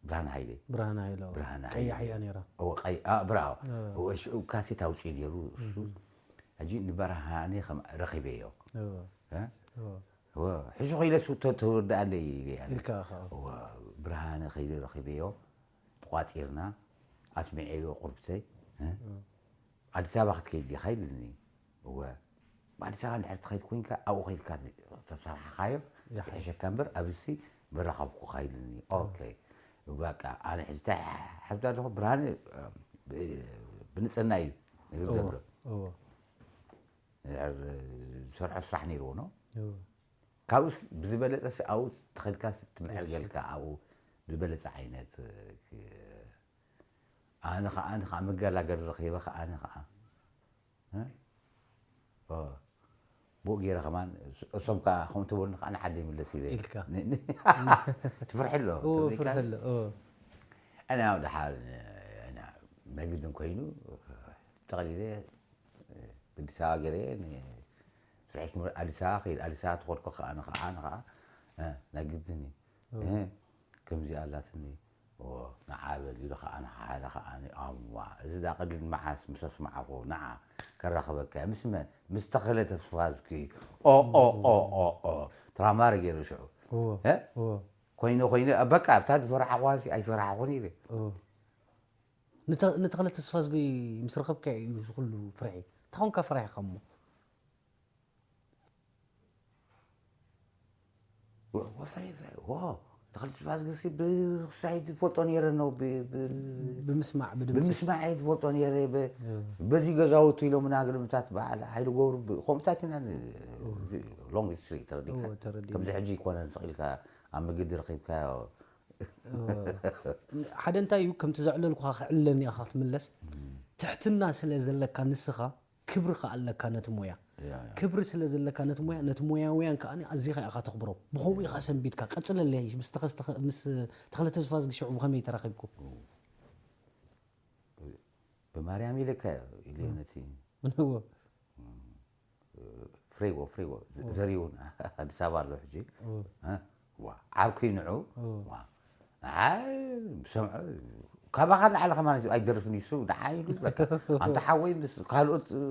ብርሃነ ሃይለ። ብርሃነ ሃይለ፣ ኦ። ብርሃነ ቀያሕ ሃይለ። እያ ነይራ። ኦ፣ ቀይ-፣ አ፣ ብራዎ። ኦ። ኦ፣ ሽዑ ካሴት ኣውፅኡ ነይሩ እሱ። እህ። ሕጂ ንብርሃነ ከም ረኺበዮ። ኦ። እ? ኦ። ኦ፣ ሕጂ ኸይለስ ተ-፣ ተወድኣለይ ኢለ እያ። ኢልካ ኢኻ። ኦ፣ ብርሃነ ከይደ ረኺበዮ። ተቋፂርና፣ ኣስሚዐዮ ቁርብተይ። እ? ኦ። ኣዲስ ኣበባ ክትከይድ ዲኻ ኢሉኒ። እወ። ኣዲስ ኣበባ እንድሕር ትኸይድ ኮይንካ፣ ኣብኡ ኸይድካ ተሰራሕኻዮ፣ ይሓይሽ። ይሕሸካ እምበር፣ ኣብዚ ምረኸብኩኻ ኢሉኒ። እወ። ኦኬ። በቃ፣ ኣነ ሕጂ እንታይ ሓስብ ኣለኹ? ብርሃነ፣ ብ-፣ ብንጽህና እዩ ንግር እወ፣ ዘሎ። እወ። እንድሕር ዝሰርሖ ስራሕ ነይርዎ፣ ኖ? እወ። ካብኡስ ብዝበለጸ ስ-፣ ኣብኡ ተኸድካስ ትምዕርገልካ፣ እሺ። ኣብኡ ዝበለጸ ዓይነት፣ እ፣ ክ-፣ ኣነ ኸዓ፣ ኣነ ኸዓ መገላገሊ ረኺበ ኸዓ፣ ኣነ ኸዓ፣ እ? ኦ፣ ብኡ ገይረ ኸማን፣ እስ-፣ እሶም ከኣ ከምኡ ተበሉኒ ኸዓ ንዓደይ ይምለስ ኢለ። ኢልካ። ን-፣ ን-፣ ትፍርሒ ኣሎ፣ ኦ፣ ትብለካ። ፍርሒ ኣሎ፣ ኦ። ኣነ ኣብ ደሓር፣ ኣነ መግድን ኮይኑ፣ ጠቕሊለ፣ ኣዲስ ኣበባ ገይረ፣ ን-፣ ስርሐይ ክምር-፣ ኣዲስ ኣበባ ከይድ፣ ኣዲስ ኣበባ ተኸድኩ ኸዓ፣ ኣነ ኸዓ፣ ኣነ ኸዓ፣ እ፣ ናይ ግድን እዩ። ኦ። እ፣ ከምዚኣ ኣላትኒ። ኦ፣ ንዓ በል ኢሉ ኸዓ ንሓደ ኸዓ ኣምዋ። እዚ ዳ ቅድሚ መዓስ ምስ ኣስማዕኹ፣ ንዓ ከራኽበካ እየ። ምስ መን? ምስ ተኽለ ተስፋዝጊ። ኦ፣ ኦ፣ ኦ፣ ኦ፣ ኦ። ትራማሪ ገይሩ ሽዑ። እዎ፣ እ? እዎ። ኮይነ፣ ኮይነ፣ በቃ ኣብታ ዝፈራሕኹዋሲ ኣይፈራሕኹን ኢለ። እዎ። ንተ-፣ ንተኽለ ተስፋዝጊ ምስ ረኸብካ እዩ እዚ ኩሉ ፍርሒ። እንታይ ኾንካ ፈሪሕኻ እሞ? ወ-፣ ወፈሪ፣ ፈሪ፣ ዎ፣ ተኽለ ተስፋዝጊ ብክሳይ ዝፈልጦ ነይረ ነው፣ ብ-፣ ብ-፣ ብምስማዕ፣ ብድምፂ። ብምስማዕ እየ ዝፈልጦ ነይረ። ብ-፣ እዎ። በዚ ገዛውቱ ኢሎምና ግልምታት በዓል ሓይሉ ገብሩ ብ-፣ ከምኡታት ኢና ን-፣ እዎ። እዚ ሎንግ ሂስትሪ ተረዲእካ? እዎ፣ ተረዲእና። ከምዚ ሕጂ ይኮነን ስቕ ኢልካ ኣብ መገዲ ረኺብካዮ። እዎ። ሓደ እንታይ እዩ፣ ከምቲ ዘዕለልኩኻ ክዕለኒ ኢኻ ክትምለስ። እም። ትሕትና ስለ ዘለካ ንስኻ ክብሪ ከኣ ኣለካ ነቲ ሞያ። ያ፣ ያ። ክብሪ ስለ ዘለካ ነቲ ሞያ፣ ነቲ ሞያውያን ከኣ ኣዚኻ ኢኻ ተኽብሮ። ብኸምኡ ኢኻ ሰንቢድካ። ቀጽለለይ፣ ምስ ተኸ-፣ ምስ ተኸ-፣ ምስ ተኽለ ተስፋዝጊ ሽዑ ብኸመይ ተራኺብኩም? ኦ። ብማርያም ኢለካ ኢለ እም። ነቲ እም። ፍሬዎ፣ ፍሬዎ፣ ዘ-፣ እም። ዘሪውን ኣዲስ ኣበባ ኣሎ ሕጂ። እም። እ? ዋ፣ ዓርኩ ንዑ። እዎ። ዋ። ንዓይ ብሰምዖ፣ ካባኻ ንላዕሊ ከማን ኣይደርፍን እዩ፣ እሱ ንዓይ ኢሉ በቃ። ኣንታ ሓወይ ምስ ካልኦት፣ እ፣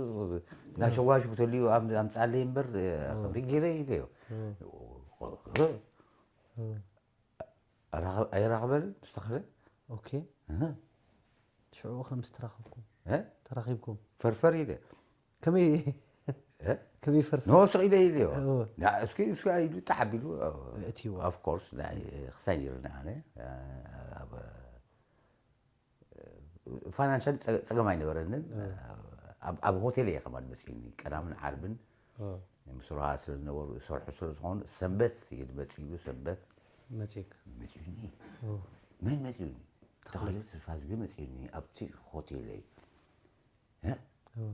ናይ እዎ። ሸዋሽጉ ተልዩ ኣም-፣ ኣምጻለይ እምበር፣ እ፣ እዎ። ክብሪ ገይረ ኢለዮ። እዎ። እዎ። እዎ። ኣራኸ-፣ ኣይራኸበንን ምስ ተኽለ? ኦኬ። እህ። ሽዑ ከም ዝተራኸብኩም? እ? ተራኺብኩም? ፈርፈር ኢለ። ከመይ እ? ከመይ ፈርፈር? ኖ፣ ስቕ ኢለ ኢለዮ። እዎ። ዳ፣ እስኪ፣ እስኪ ኢሉ ጣዕ ኣቢሉ፣ እትይዎ። ኦፍ ኮርስ፣ ናይ፣ ክሳይ ነይሩኒ ኣነ፣ ኣብ፣ ፋይናንሻል ጸ-፣ ጸገም ኣይነበረንን። እዎ። ኣብ፣ ኣብ ሆቴል እየ ከማን መጺኡኒ። ቀዳምን ዓርብን እዎ። ምስ ሮሃ ስለ ዝነበሩ፣ ዝሰርሑ ስለ ዝኾኑ፣ ሰንበት እየ መጺኡ፣ ሰንበት መጺኡክ? መጺኡኒ። እዎ። መን መጺኡኒ? ተኽለ። ተኽለ ተስፋዝጊ መጺኡኒ፣ ኣብቲ ሆቴለይ። እ? እዎ።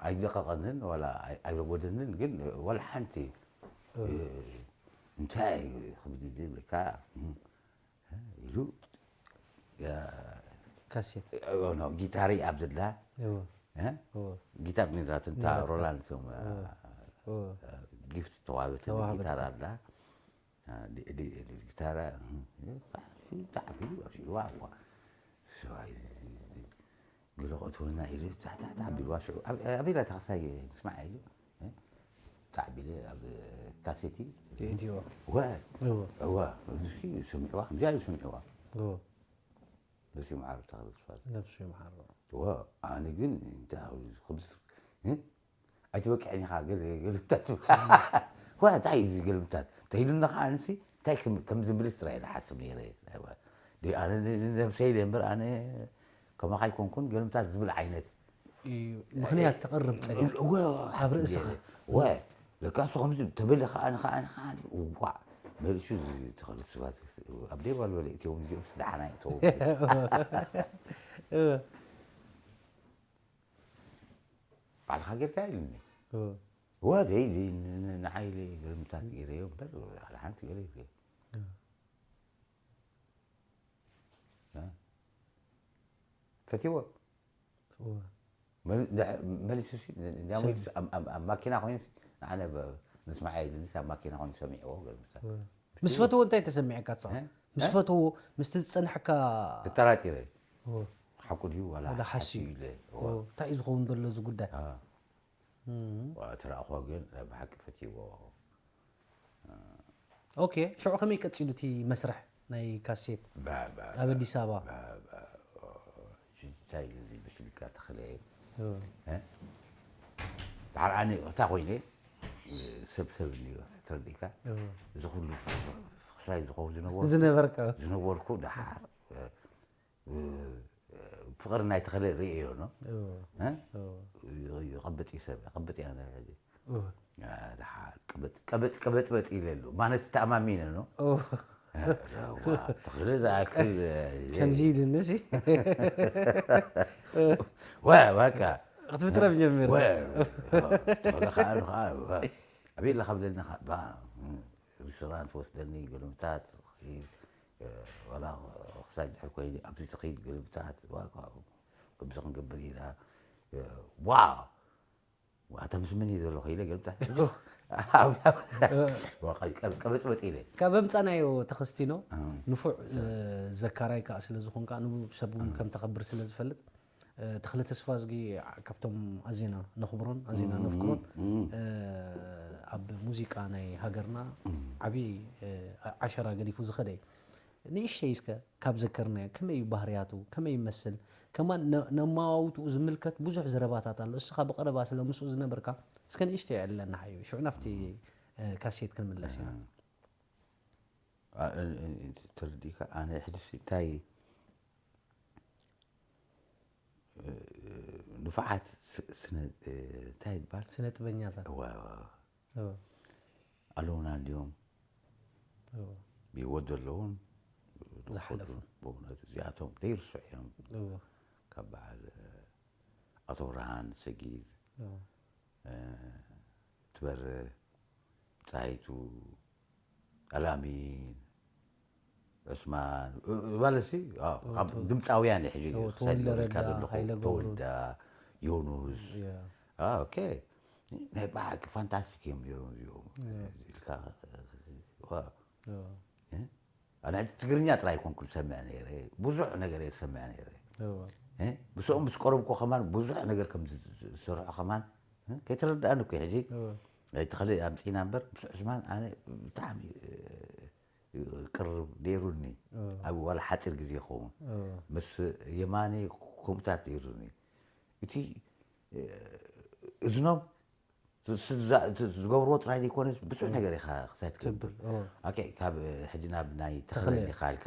ኣይደቐቐንን ዋላ ኣይ-፣ ኣይረጎደንን፣ ግን ዋላ ሓንቲ፣ እዎ። እ፣ እንታይ ክብል ዝብልካ፣ እ፣ ኢሉ፣ እ፣ ካሴት። እ፣ ኖ፣ ጊታሪ ኣብ ዘላ፣ እዎ። እ? እዎ። ጊታር ነይራትንታ እታ ሮላንድ እቶም፣ እ፣ እዎ። እዎ። እ፣ ጊፍት ተዋህበትን ተዋህበትን። ጊታር ኣላ። እ፣ ዲ-፣ ዲ-፣ ዲ-፣ ጊታራ፣ እ፣ እ፣ ብጣዕሚ፣ ብጣዕሚ ኢሉ ኣስኢልዋ፣ እዋ። ሰብኣይ፣ ገለ ከእትወና ኢሉ ጻዕጻዕጻዕ ቢልዋ ሽዑ። ኣብ-፣ ኣበይ ኢላ ተኸሳይ ንስማዕ ኢሉ፣ እ? ጻዕ ቢለ ኣብ ካሴቲ የእትይዋ። እወ። እወ። እወ። እዚ ስምዕዋ፣ ከምዚኣ እዩ ስምዕዋ። እወ። ነብሲ ይምሓሩ ተኽለ ስፋት ነብሱ ይምሓሮ። ዋ ኣነ ግን እንታይ ክብስ ኣይትበቅዕን ኢኻ ገለ ገልምታት ዋ እንታይ እዩ ገልምታት ተይሉና ከዓ ኣንሲ እንታይ ከም ዝምልስ ጥራይ ዝሓስብ ነይረ ኣነ ነብሰይ ኢለ እምበር ኣነ ከማኻ ኣይኮንኩን ገልምታት ዝብል ዓይነት ምክንያት ተቕርብ ፀኒሕ ኣብ ርእስኻ ወ ለካ እሱ ከምዚ ተበለ ከዓ ንከዓ ንከዓ እዋ መሊሱ ተኸልስባት ኣብ ደይ ባልበለ እትዮም እዚኦም ስደሓና ይተው ባዕልኻ ጌርካ ኢሉኒ ወደይ ንዓይ ግርምታት ገይረዮ እምበር ሓደ ሓንቲ ገለ ይብለ ፈትዎ መሊሱ ኣብ ማኪና ኮይኑ ንዓነ ምስማዓ ኢሉኒስ ኣብ ማኪና ኮይኑ ሰሚዕዎ ገርምታት ምስ ፈትዎ እንታይ ተሰሚዐካ ሳ ምስ ፈትዎ ምስቲ ዝፀንሐካ ተጠራጢረ ሓቁ ድዩ ዋላ ወላ ሓስዩ ኢለ እንታይ እዩ ዝኸውን ዘሎ እዚ ጉዳይ ተረእኾ ግን ናይ ብሓቂ ፈትዎ ኦኬ ሽዑ ከመይ ቀፂሉ እቲ መስርሕ ናይ ካሴት ኣብ ኣዲስ ኣበባ እንታይ ኢሉ ብስልካ ተኽለ ድሓር ኣነ ይቕርታ ኮይነ ሰብ ሰብ እንዮ ተረዲእካ እዚ ኩሉ ክሳይ ዝኸውን ዝነበሩ ዝነበርካ ዝነበርኩ ድሓር ፍቕሪ ናይ ተኽለ ርእዮ ኖ ይቐበጥ እዩ ሰብ ይቐበጥ እያ ሕዚ ድሓር ቀበጥ ቀበጥ ቀበጥ ኢለ ኣሎ ማለት ተኣማሚነ ኖ ተኽለ ዝኣክል ከምዚ ኢልኒ ሲ ወ በቃ ክትብጥረብ ጀሚር ተኽለ ከዓ ከዓ ኣበይ ኣለካ ብለኒ ባ ሪስቶራንት ወስደኒ ገለምታት ዋላ ክሳይ ድሕር ኮይኑ ኣብዚ ትኸይድ ገለምታት ከምዚ ክንገብር ኢና ዋ ኣታ ምስ መን እዩ ዘለኹ ኢለ ገልብጣ ቀበጥበጥ ኢለ ካብ ኣምፃናዮ ተኸስቲኖ ንፉዕ ዘካራይ ከዓ ስለ ዝኾንካ ንቡብ ሰብ እውን ከም ተኸብር ስለ ዝፈልጥ ተኽለ ተስፋ ዝጊ ካብቶም ኣዜና ነኽብሮን ኣዜና ነፍቅሮን ኣብ ሙዚቃ ናይ ሃገርና ዓብዪ ዓሸራ ገዲፉ ዝኸደ እዩ ንእሽተይ እስከ ካብ ዘከርናዮ ከመይ እዩ ባህርያቱ ከመይ ይመስል ከማን ነማዋውትኡ ዝምልከት ብዙሕ ዘረባታት ኣሎ እስኻ ብቐረባ ስለ ምስኡ ዝነበርካ እስከ ንእሽተይ የዕልለና ሓዩ ሽዑ ናብቲ ካሴት ክንምለስ ኢና ተረዲእካ ኣነ ሕድስ እንታይ ንፉዓት እንታይ ይባል ስነ ጥበኛታት ኣለውና እንዲዮም ብህይወት ዘለውን ዝሓለፉ ብእውነት እዚኣቶም ዘይርስዑ እዮም ካብ በዓል ኣቶ ብርሃን ሰጊድ ትበርህ ፀሃይቱ ኣልኣሚን ዑስማን ማለት ሲ ድምፃውያን ሕጂ ክሳይ ዝነበረካ ዘለኹ ተወልዳ ዮኑስ ኦኬ ናይ ብሓቂ ፋንታስቲክ እዮም ነይሮም እዚኦም ኢልካ ኣነ ትግርኛ ጥራይ ኮንኩ ዝሰምዕ ነይረ ብዙሕ ነገር እየ ዝሰምዕ ነይረ ብስኦም ምስ ቀረብኩ ከማን ብዙሕ ነገር ከም ዝሰርሑ ከማን ከይተረዳእኒ እኮ ሕጂ ናይ ተኽለ ኣምፂና እምበር ምስ ዑስማን ኣነ ብጣዕሚ ቅርብ ነይሩኒ ኣብ ዋላ ሓፂር ግዜ ይኸውን ምስ የማነ ከምኡታት ነይሩኒ እቲ እዝኖም ዝገብርዎ ጥራይ ዘይኮነስ ብዙሕ ነገር ኢኻ ክሳይ ትገብር ካብ ሕጂ ናብ ናይ ተኽለ ኢኻልካ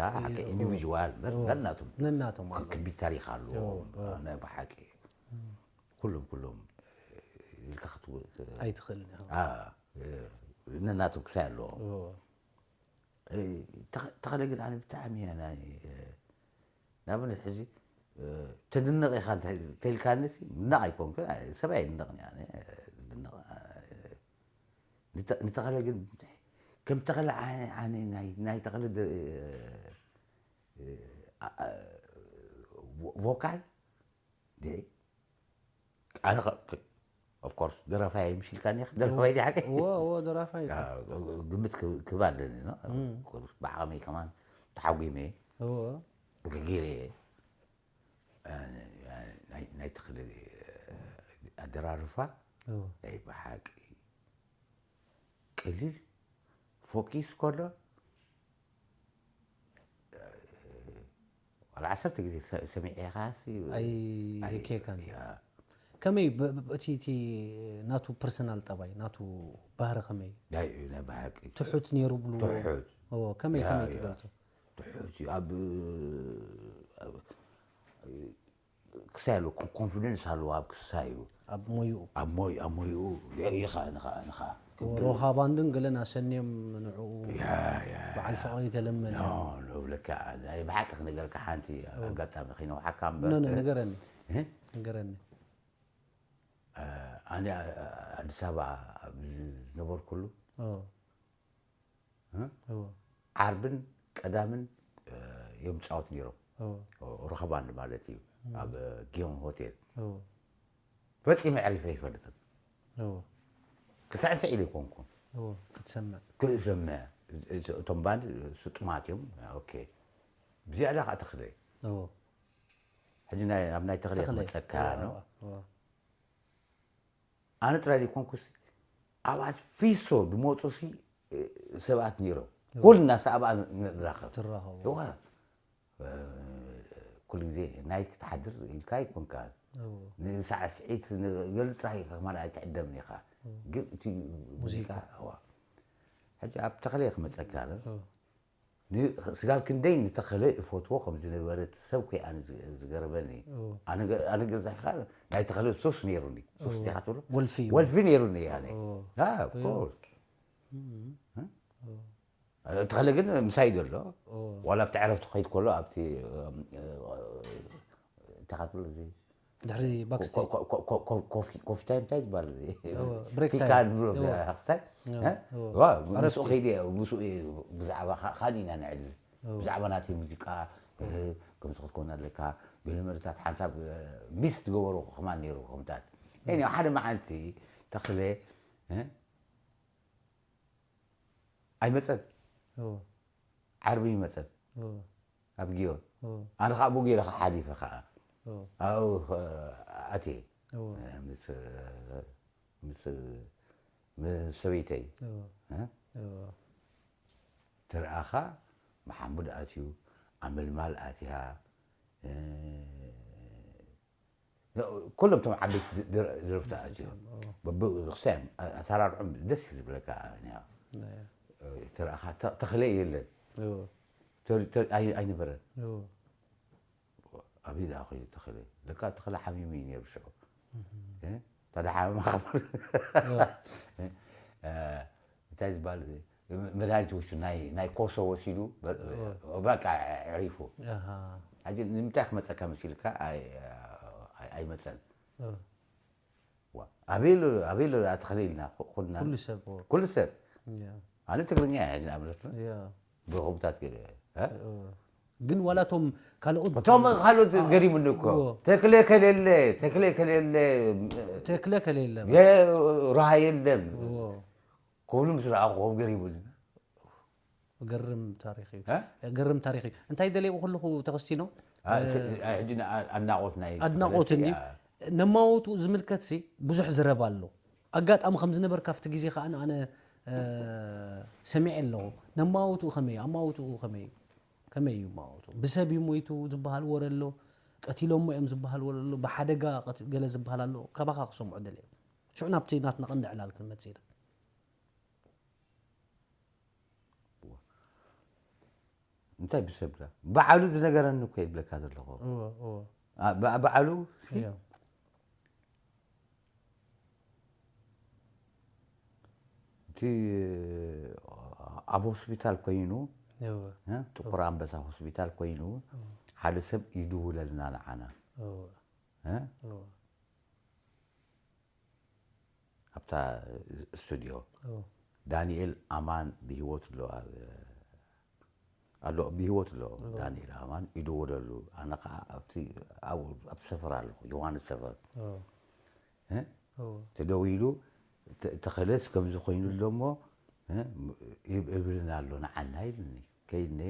ኢንዲቪጅዋል በልናቶም ነናቶም ክቢድ ታሪክ ኣለዎም ናይ ብሓቂ ኩሎም ኩሎም ኢልካ ክትውእ ኣይትኽእል ነናቶም ክሳይ ኣለዎ ተኸለ ግን ኣነ ብጣዕሚ እያ ናይ ንኣብነት ሕዚ ተድነቕ ኢኻ ተልካኒ ምናቕ ኣይኮንኩ ሰብኣይ ይድነቕ ዝድነቕ ንተኸለ ግን ከም ተኸለ ናይ ተኸለ ቮካል ኣነ ኦፍኮርስ ደራፋይ ምሽ ኢልካኒ ደራፋይ ዲ ሓቂ ደራፋይ ግምት ክብ ኣለኒ ብዓቐመይ ከማን ተሓጒመ ገጊረ ናይ ተኽሊ ኣደራርፋ ናይ ብሓቂ ቀሊል ፎኪስ ከሎ ዓሰርተ ግዜ ሰ- ሰሚዐ ኢኻሲ ኣይህኬካን። ከመይ ብ- ብ- እቲ እቲ ናቱ ፐርሰናል ጠባይ ናቱ ባህሪ ከመይ? ናይ ናይ ብሓቂ ትሑት ነይሩ ብሉ? ትሑት ኦ፣ ከመይ ያ፣ ከመይ ያ። ትገልጾ? ትሑት እዩ። ኣብ ኣብ- ክሳይ ኣለዎ ኮንፊደንስ ኣለዎ ኣብ ክሳይ እዩ። ኣብ ሞይኡ ኣብ ሞይ ኣብ ሞይኡ ይኸ ንኸ ንኸ ሮሃ ባንድን ገለን ኣሰንዮም ንዕኡ ያ ያ በዓል ፍቕሪ ተለመን ኖ ኖ ብለካ ናይ ብሓቂ ክነገርካ ሓንቲ ኣጋጣሚ ከይነውሓካ ኖ እምበር ኖ ንገረኒ እ? ንገረኒ ኣነ ኣዲስ ኣበባ ኣብ ዝነበርኩሉ ኦ፣ እ? ኦ፣ ዓርብን ቀዳምን እ፣ እዮም ፃወት ነይሮም ኦ፣ ሮሃ ባንድ ማለት እዩ ኣብ ጊዮን ሆቴል ኦ፣ ፈፂመ ዕሪፈ ይፈልጥን ኦ፣ ክስዕስዕ ኢለ ይኮንኩን ኦ፣ ክትሰምዕ ክሰምዕ እቶም ባንድ ስጡማት እዮም ኦኬ ብዝያዳ ከዓ ተኽለ ኦ፣ ሕጂ ናይ- ኣብ ናይ ተኽለ ተኽለ። ክመፀካ ነው ኦ፣ ኣነ ጥራይ ዘይኮንኩስ ኣብ ኣስፊሶ ዝመፁ ሲ ሰባት ነይሮም ኩልና ሰብኣ ንራኸብ ትራኸቡ እዋ ኩሉ ግዜ ናይ ክትሓድር ኢልካ ይኮንካ ኦ፣ ንሳዕስዒት ንገልፃ ከማን ኣይትዕደምን ኢኻ ግን እቲ ሙዚቃ እዋ ሕጂ ኣብ ተኽለ ክመፀካ ለ ኦ፣ ን- ስጋብ ክንደይ ንተኽለ እፈትዎ ከም ዝነበረ እቲ ሰብ ኮይ ኣነ ዝ- ዝገርመኒ ኦ፣ ኣነ ገ- ኣነ ገዛኻ ናይ ተኽለ ሱስ ነይሩኒ ሱስ ዲኻ ትብሎ ወልፊ እዩ። ወልፊ ነይሩኒ ኣነ ኦ፣ ያ ኦፍኮርስ ኦ፣ ተኽለ ግን ምሳይ ዘሎ ኦ፣ ዋላ ኣብቲ ዕረፍቲ ከይድ ከሎ ኣብቲ እንታይ ትብሎ እዚ ድሕሪ ባክስቴጅ ኮ- ኮ- ኮ- ኮ- ኮፊ ኮፊ ታይም እንታይ ዝበሃል እዚ እዎ፣ ብሬክ ፊካ ታይም። ንብሎ እዎ። ሓሳብ እዎ፣ እ? እዎ። ዋ ምስኡ ከይደ ምስኡ ብዛዕባ ካ- ካሊእና ንዕልል እዎ። ብዛዕባ ናተይ ሙዚቃ እ፣ ከምዚ ክትኮን ኣለካ ገለ መለታት ሓንሳብ እ፣ ሚስ ትገበሩ ከማን ነይሩ ከምታት እ፣ ሓደ መዓልቲ ተኽለ እ፣ ኣይመፀን እዎ፣ ዓርቢ ይመፀን እዎ፣ ኣብ ጊዮን እዎ፣ ኣነ ከዓ ብኡ ገይረ ከዓ ሓሊፈ ከዓ እዎ፣ ኣብኡ ከ- ኣትየ እዎ። ምስ ምስ ምስ ሰበይተይ እዎ፣ እ? እዎ። ትርኣኻ መሓሙድ ኣትዩ ኣመልማል ኣትያ እ፣ ኩሎም እቶም ዓበይቲ ድ- ድር- ደረፍቲ ኣትዮም እዎ። በብክስታዮም ኣሰራርዖም ደስ እዩ ዝብለካ ኒያ ናይ ትርኣኻ ተ- ተኽለ የለን እዎ፣ ተር- ተር- ኣይ- ኣይነበረን እዎ። ኣበይ ደኣ ኮይኑ ተኽለ ለካ ተኽለ ሓሚሙ እዩ ነይሩ ሽዑ እ? ተደሓመመ ከበር እንታይ ዝበሃል መድሃኒት ወሲዱ ናይ ናይ ኮሶ ወሲዱ በቃ ዕሪፉ ኣሃ። ሕጂ ንምንታይ ክመፀካ መሲልካ ኣይ- ኣይ- ኣይመፀን እዎ። ዋ፣ ኣቤል ኣቤል ኣትኽለ ኢልና ኩ- ኩልና ኩሉ ሰብ እዎ። ኩሉ ሰብ ያ። ኣነ ትግርኛ እየ ሕጂ ንኣብነት ያ። ብኸምታት ገለ እ? እዎ። ግን ዋላ እቶም ካልኦት እቶም ካልኦት ገሪሙኒ እኮ እዎ። ተክለ ከሌለ ተክለ ከሌለ ተክለ ከሌለ የራሃ የለም እዎ። ክብሉ ምስ ረኣኹ ከም ገሪሙኒ ገርም ታሪክ እዩ እ? ገርም ታሪክ እዩ እንታይ ደልየው ከለኹ ተኸስቲኖ አ- ስ- አ- ሕጂ ንኣ- ኣድናቆት ናይ ኣድናቆት እንዲ አ- ነማወቱ ዝምልከት ሲ ብዙሕ ዝረብ ኣሎ ኣጋጣሚ ከም ዝነበር ካብቲ ግዜ ከዓ ኣነ እ፣ ሰሚዐ ኣለኹ ነማወቱ ከመይ ኣማወቱ ከመይ ከመይ እዩ ማወቱ ብሰብ እዩ ሞይቱ ዝበሃል ወረ ኣሎ ቀቲሎሞ እዮም ዝበሃል ወረ ኣሎ ብሓደጋ ቀት- ገለ ዝበሃል ኣሎ ካባኻ ክሰምዖ ደልየ ሽዑ ናብቲ ናትና ቀንዲ ዕላል ክንመጽእ ኢና እንታይ ብሰብ ዳ ባዕሉ ዝነገረኒ እኮ ይብለካ ዘለኹ እዎ፣ እዎ። አ- ባ- ባዕሉ ሲ- እዮ። እቲ ኣብ ሆስፒታል ኮይኑ እዎ፣ እ፣ ጥቁር ኣንበሳ ሆስፒታል ኮይኑ ሓደ ሰብ ይድውለልና ንዓና እዎ፣ እ፣ እዎ። ኣብታ ስቱዲዮ እዎ። ዳንኤል ኣማን ብሂወት ኣሎ ኣብ ኣሎ ብሂወት ኣሎ ዳንኤል ኣማን ይደወለሉ ኣነ ከዓ ኣብቲ ኣብኡ ኣብቲ ሰፈር ኣለኹ ዮሃንስ ሰፈር እዎ፣ እ? እዎ። ተደዊሉ ተ- ተኸለስ ከምዚ ኮይኑ ኣሎ እሞ እ? ይብ- ይብልና ኣሎ ንዓና ኢሉኒ ከይድነ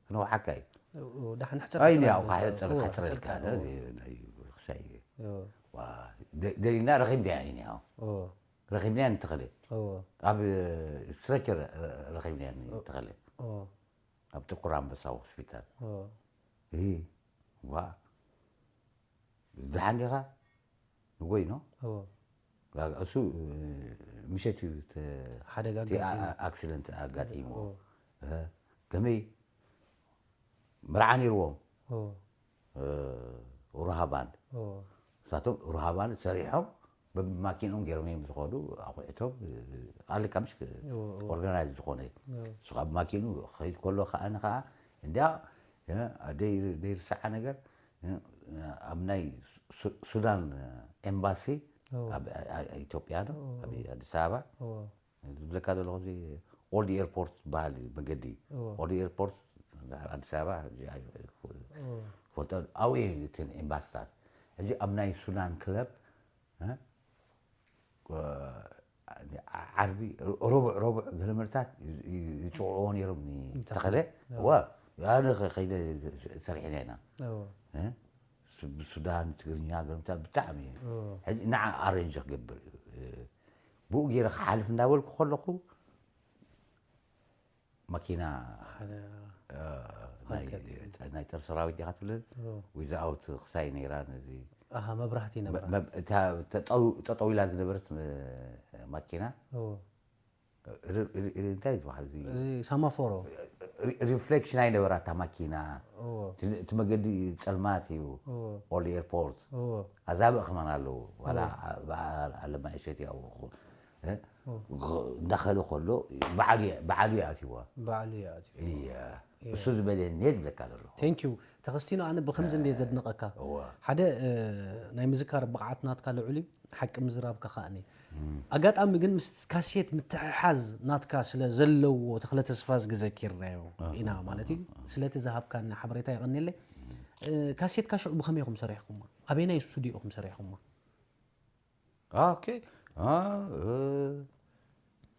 ክነውሓካ እዩ እዎ፣ ዳሕን ሕፅር ኣይኒ ሕፅር ያው ኣለ። ካሕፅር እዎ፣ ካሕፅረልካ ሕፅር ደ- እዎ፣ ናይ ክሳይ እዎ። ዋ፣ ደ- ደሊና ረኺብናያ ኢና ያው እዎ፣ ረኺብናያ ንተኸለ እዎ፣ ኣብ ስትረቸር ረኺብናያ ንተኸለ እዎ፣ ኣብ ጥቁር ኣንበሳ ሆስፒታል እዎ። እ፣ ዋ፣ ደሓን ዲኻ? ንጎይኖ? እዎ። እሱ ምሸት እዩ ተ- ሓደጋ እቲ ኣጋጢሙ። ኣ- ኣክሲደንት ኣጋጢምዎ። እ፣ ከመይ? መርዓ ነይርዎም። እዎ። እ፣ ሩሃ ባንድ። እዎ። ንሳቶም ሩሃ ባንድ ሰሪሖም በብማኪንኦም ገይሮም እዮም ዝኸዱ። ኣቑሑቶም፣ እ፣ ኣለካ ምሽ እዎ፣ እዎ። ኦርጋናይዝ ዝኾነ። እዎ። እሱ ካብ ማኪኑ ክኸይድ ከሎ ከዓ ንኸዓ እንዲያ፣ እ፣ ኣደይ ዘይርስዓ ነገር፣ እ፣ ኣብ ናይ ሱ- ሱዳን ኤምባሲ እዎ። ኣብ ኣ- ኣ- ኢትዮጵያ ነው እዎ። ኣብ ኣዲስ ኣበባ እዎ። ዝብለካ ዘለኹ እዚ ኦልድ ኤርፖርት ዝበሃል መገዲ እዎ። ኦልድ ኤርፖርት ኣዲስ ኣበባ ሕጂ ኣይ- እዎ። ፈልጦ ኣብኡ እዩ እተን ኤምባስታት። ሕጂ ኣብ ናይ ሱዳን ክለብ፣ እ፣ ዓርቢ፣ ረቡዕ ረቡዕ ገለመርታት ይፅውዕዎ ነይሮም። ተኸለ ወ ኣነ ከይደ ሰሪሕና ኢና። እዎ። እ፣ ሱ- ብሱዳን ትግርኛ ገለመርታት ብጣዕሚ እዩ። እዎ። ሕጂ ንዓ ኣሬንጅ ክገብር እዩ። እ፣ ብኡ ገይረ ክሓልፍ እንዳበልኩ ከለኹ ማኪና፣ ሓደ እ፣ ናይ ኣጋጢሙ። ናይ ጦር ሰራዊት ዲኻ ትብለ? እዎ። ዊዛኣውት ክሳይ ነይራ ነዚ ኣሃ፣ መብራህቲ ነበራ። መብ- እታ ጠጠው- ጠጠው ኢላ ዝነበረት መ- ማኪና እዎ። ሪ- ሪ- ሪ- እንታይ ዝበሃል እዚ እዚ ሳማፎሮ። ሪ- ሪፍሌክሽን ኣይነበራ እታ ማኪና። እዎ። እቲ እቲ መገዲ ፀልማት እዩ። እዎ። ኦልድ ኤርፖርት እዎ። ኣዛብእ ከማን ኣለዉ። ዋላ ኣለማ እሸት ያው እንዳኸለ ከሎ በዓሉ እየ- በዓሉ እየ ኣትይዋ። በዓሉ ይኣትዩ። እየ እሱ ዝበለኒ እየ ዝብለካ ዘለኹ። ቴንክ ዩ ተኸስቲኖ። ኣነ ብከምዚ እንደ ዘድንቐካ እወ። ሓደ እ፣ ናይ ምዝካር ብቕዓት ናትካ ልዑል እዩ። ሓቂ ምዝራብካ ከኣኒ ኣጋጣሚ ግን ምስ ካሴት ምትሕሓዝ ናትካ ስለ ዘለዎ ተኽለ ተስፋዝጊ ዘኪርናዮ ኢና ማለት እዩ። ስለቲ ዝሃብካኒ ሓበሬታ የቐንየለይ። እ፣ ካሴትካ ሽዑ ብኸመይ ኢኹም ሰሪሕኩማ? ኣበየናይ ስቱዲዮ ኢኹም ሰሪሕኩማ? ኦኬ። አ፣ እ፣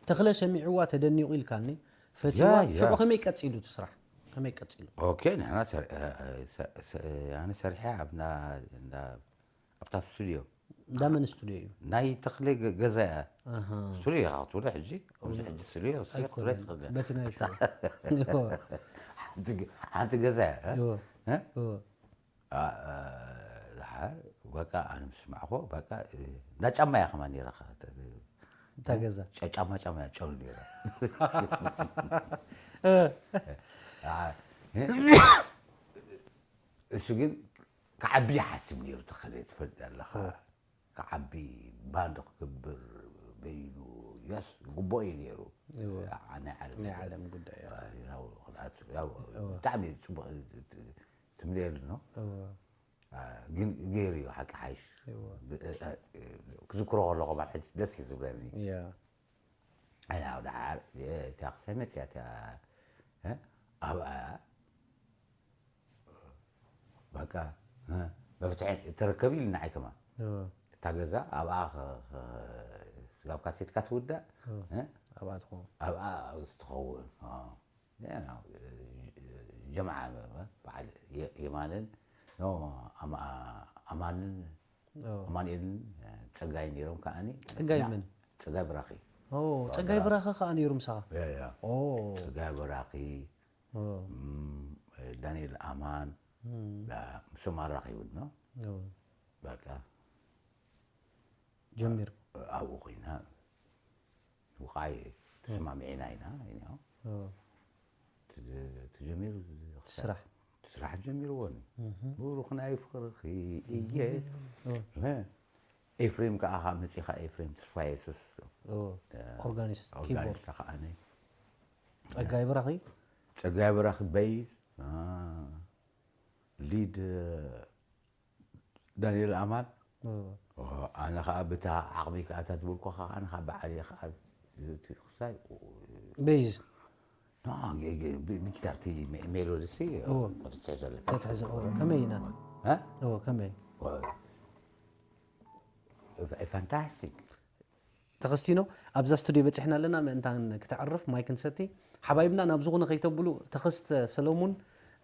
ተኽለ ሰሚዕዋ ተደኒቑ ኢልካኒ ፈትዋ። ያ፣ ያ። ሽዑ ከመይ ቀጺሉ እቲ ስራሕ? ከመይ ቀጺሉ? ኦኬ። ንሕና ሰር- እ፣ እ፣ ሰ- ሰ- ኣነ ሰሪሐ ኣብና እንዳ ኣብታ ስቱዲዮ እንዳ መን ስቱዲዮ እዩ? ናይ ተኽለ ገ- ገዛ እያ። ኣሃ። ስቱዲዮ ኢኻ ክትብሎ ሕጂ ኣብዚ ሕጂ ስቱዲዮ ስቱዲዮ ክትብሎ ኣይኮነን። ትኽእል። በቲ ናይ ሽዑ። ሓንቲ ገ- ሓንቲ ገዛ እያ። እ? እዎ። እ? እዎ። ኣ- እ፣ ድሓር በቃ ኣነ ምስ ስማዕኮ በቃ እ፣ እንዳ ጫማ እያ ከማን ነይራ። እታ ገዛ። ጫ- ጫማ ጫማ እያ ጨል ነይራ። ኣ፣ እ፣ እሱ ግን ክዓቢ ይሓስብ ነይሩ። ተኸለ ትፈልጥ ኣለኻ። ክዓቢ ባንድ ክገብር በይኑ የስ ግቦ እዩ ነይሩ። እዎ። ዓ- ናይ ዓለም ናይ ዓለም ጉዳይ እያ። ያው ክልኣት ያው ብጣዕሚ ፅቡቅ ትምልየሉ ነው። እዎ። አ፣ ግን ገይሩ እዩ ሓቂ ሓይሽ። እዎ። ብ- እ- እ- ክዝክሮ ከለኹ ማለት ሕጂ ደስ እዩ ዝብለኒ። ያ። ኣይ፣ ያው ደሓር እታ ክሳይ መፅያ እታ እ? ኣብኣ በቃ እ? መፍትሒ ተረከብ ኢልና ዓይከማ እዎ። እታ ገዛ ኣብኣ ኸ- ኸ- ስጋብ ካሴትካ ትውዳእ እዎ። እ? ኣብኣ ትኸውን። ኣብኣ ዝተኸውን ጀምዓ በዓል የማንን ኣማንን ኣማንኤልን ፀጋይ ነይሮም። ከዓኒ ፀጋይ ምን? ፀጋይ ብራኺ። ፀጋይ ብራኸ ከዓ ነይሩ ምሳኻ? ያ፣ ያ። ኦ፣ ፀጋይ ብራኺ፣ ኦ፣ ም፣ ዳንኤል ኣማን፣ እም፣ ዳ- ምስኦም ኣራኺቡና። ኦ። በቃ ጀሚር። ኣብኡ ኮይና ውቃይ ተሰማሚዕና ኢና። ኢና ኦ። ተጀሚሩ ስራሕ። ስራሕ ጀሚርዎን እህ። ብሩኽ ናይ ፍቅርኺ እየ። ኦ። እ፣ ኤፍሬም ከዓ ካብ መፂኻ ኤፍሬም ተስፋ የሱስ ኦ። ኦርጋኒስት፣ ኪቦርድ። ኦርጋኒስት ከዓነ ፀጋይ ብራኺ። ፀጋይ በራኺ በይዝ ሊድ ዳንኤል ኣማን። ኦ። ኣነ ከዓ ብታ ዓቕሚ ከዓ እታ ዝበልኩኻ ከዓ ኣነ ከዓ በዓል እየ ከዓ እቲ ክሳይ ቤዝ። ብጊታርቲ ሜሎዲ ሲ እዎ። ክትሕዘለ ተትሕዘ። ኦ፣ ከመይ ኢና? ኦ፣ ከመይ? ፋንታስቲክ። ተኸስቲኖ ኣብዛ ስቱዲዮ በፂሕና ኣለና። ምእንታን ክተዕርፍ ማይ ክንሰቲ ሓባይብና ናብ ዝኾነ ከይተብሉ ተኸስተ ሰለሙን፣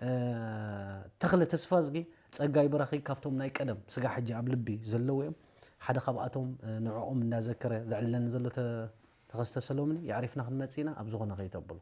እ፣ ተኽለ ተስፋዝጊ፣ ፀጋይ በራኺ ካብቶም ናይ ቀደም ስጋ ሕጂ ኣብ ልቢ ዘለዉ እዮም። ሓደ ካብኣቶም፣ እ፣ ንዕኦም እንዳዘከረ ዘዕልለኒ ዘሎ ተ- ተኸስተ ሰለሙን የዕሪፍና ክንመፅእ ኢና። ኣብ ዝኾነ ከይተብሉ።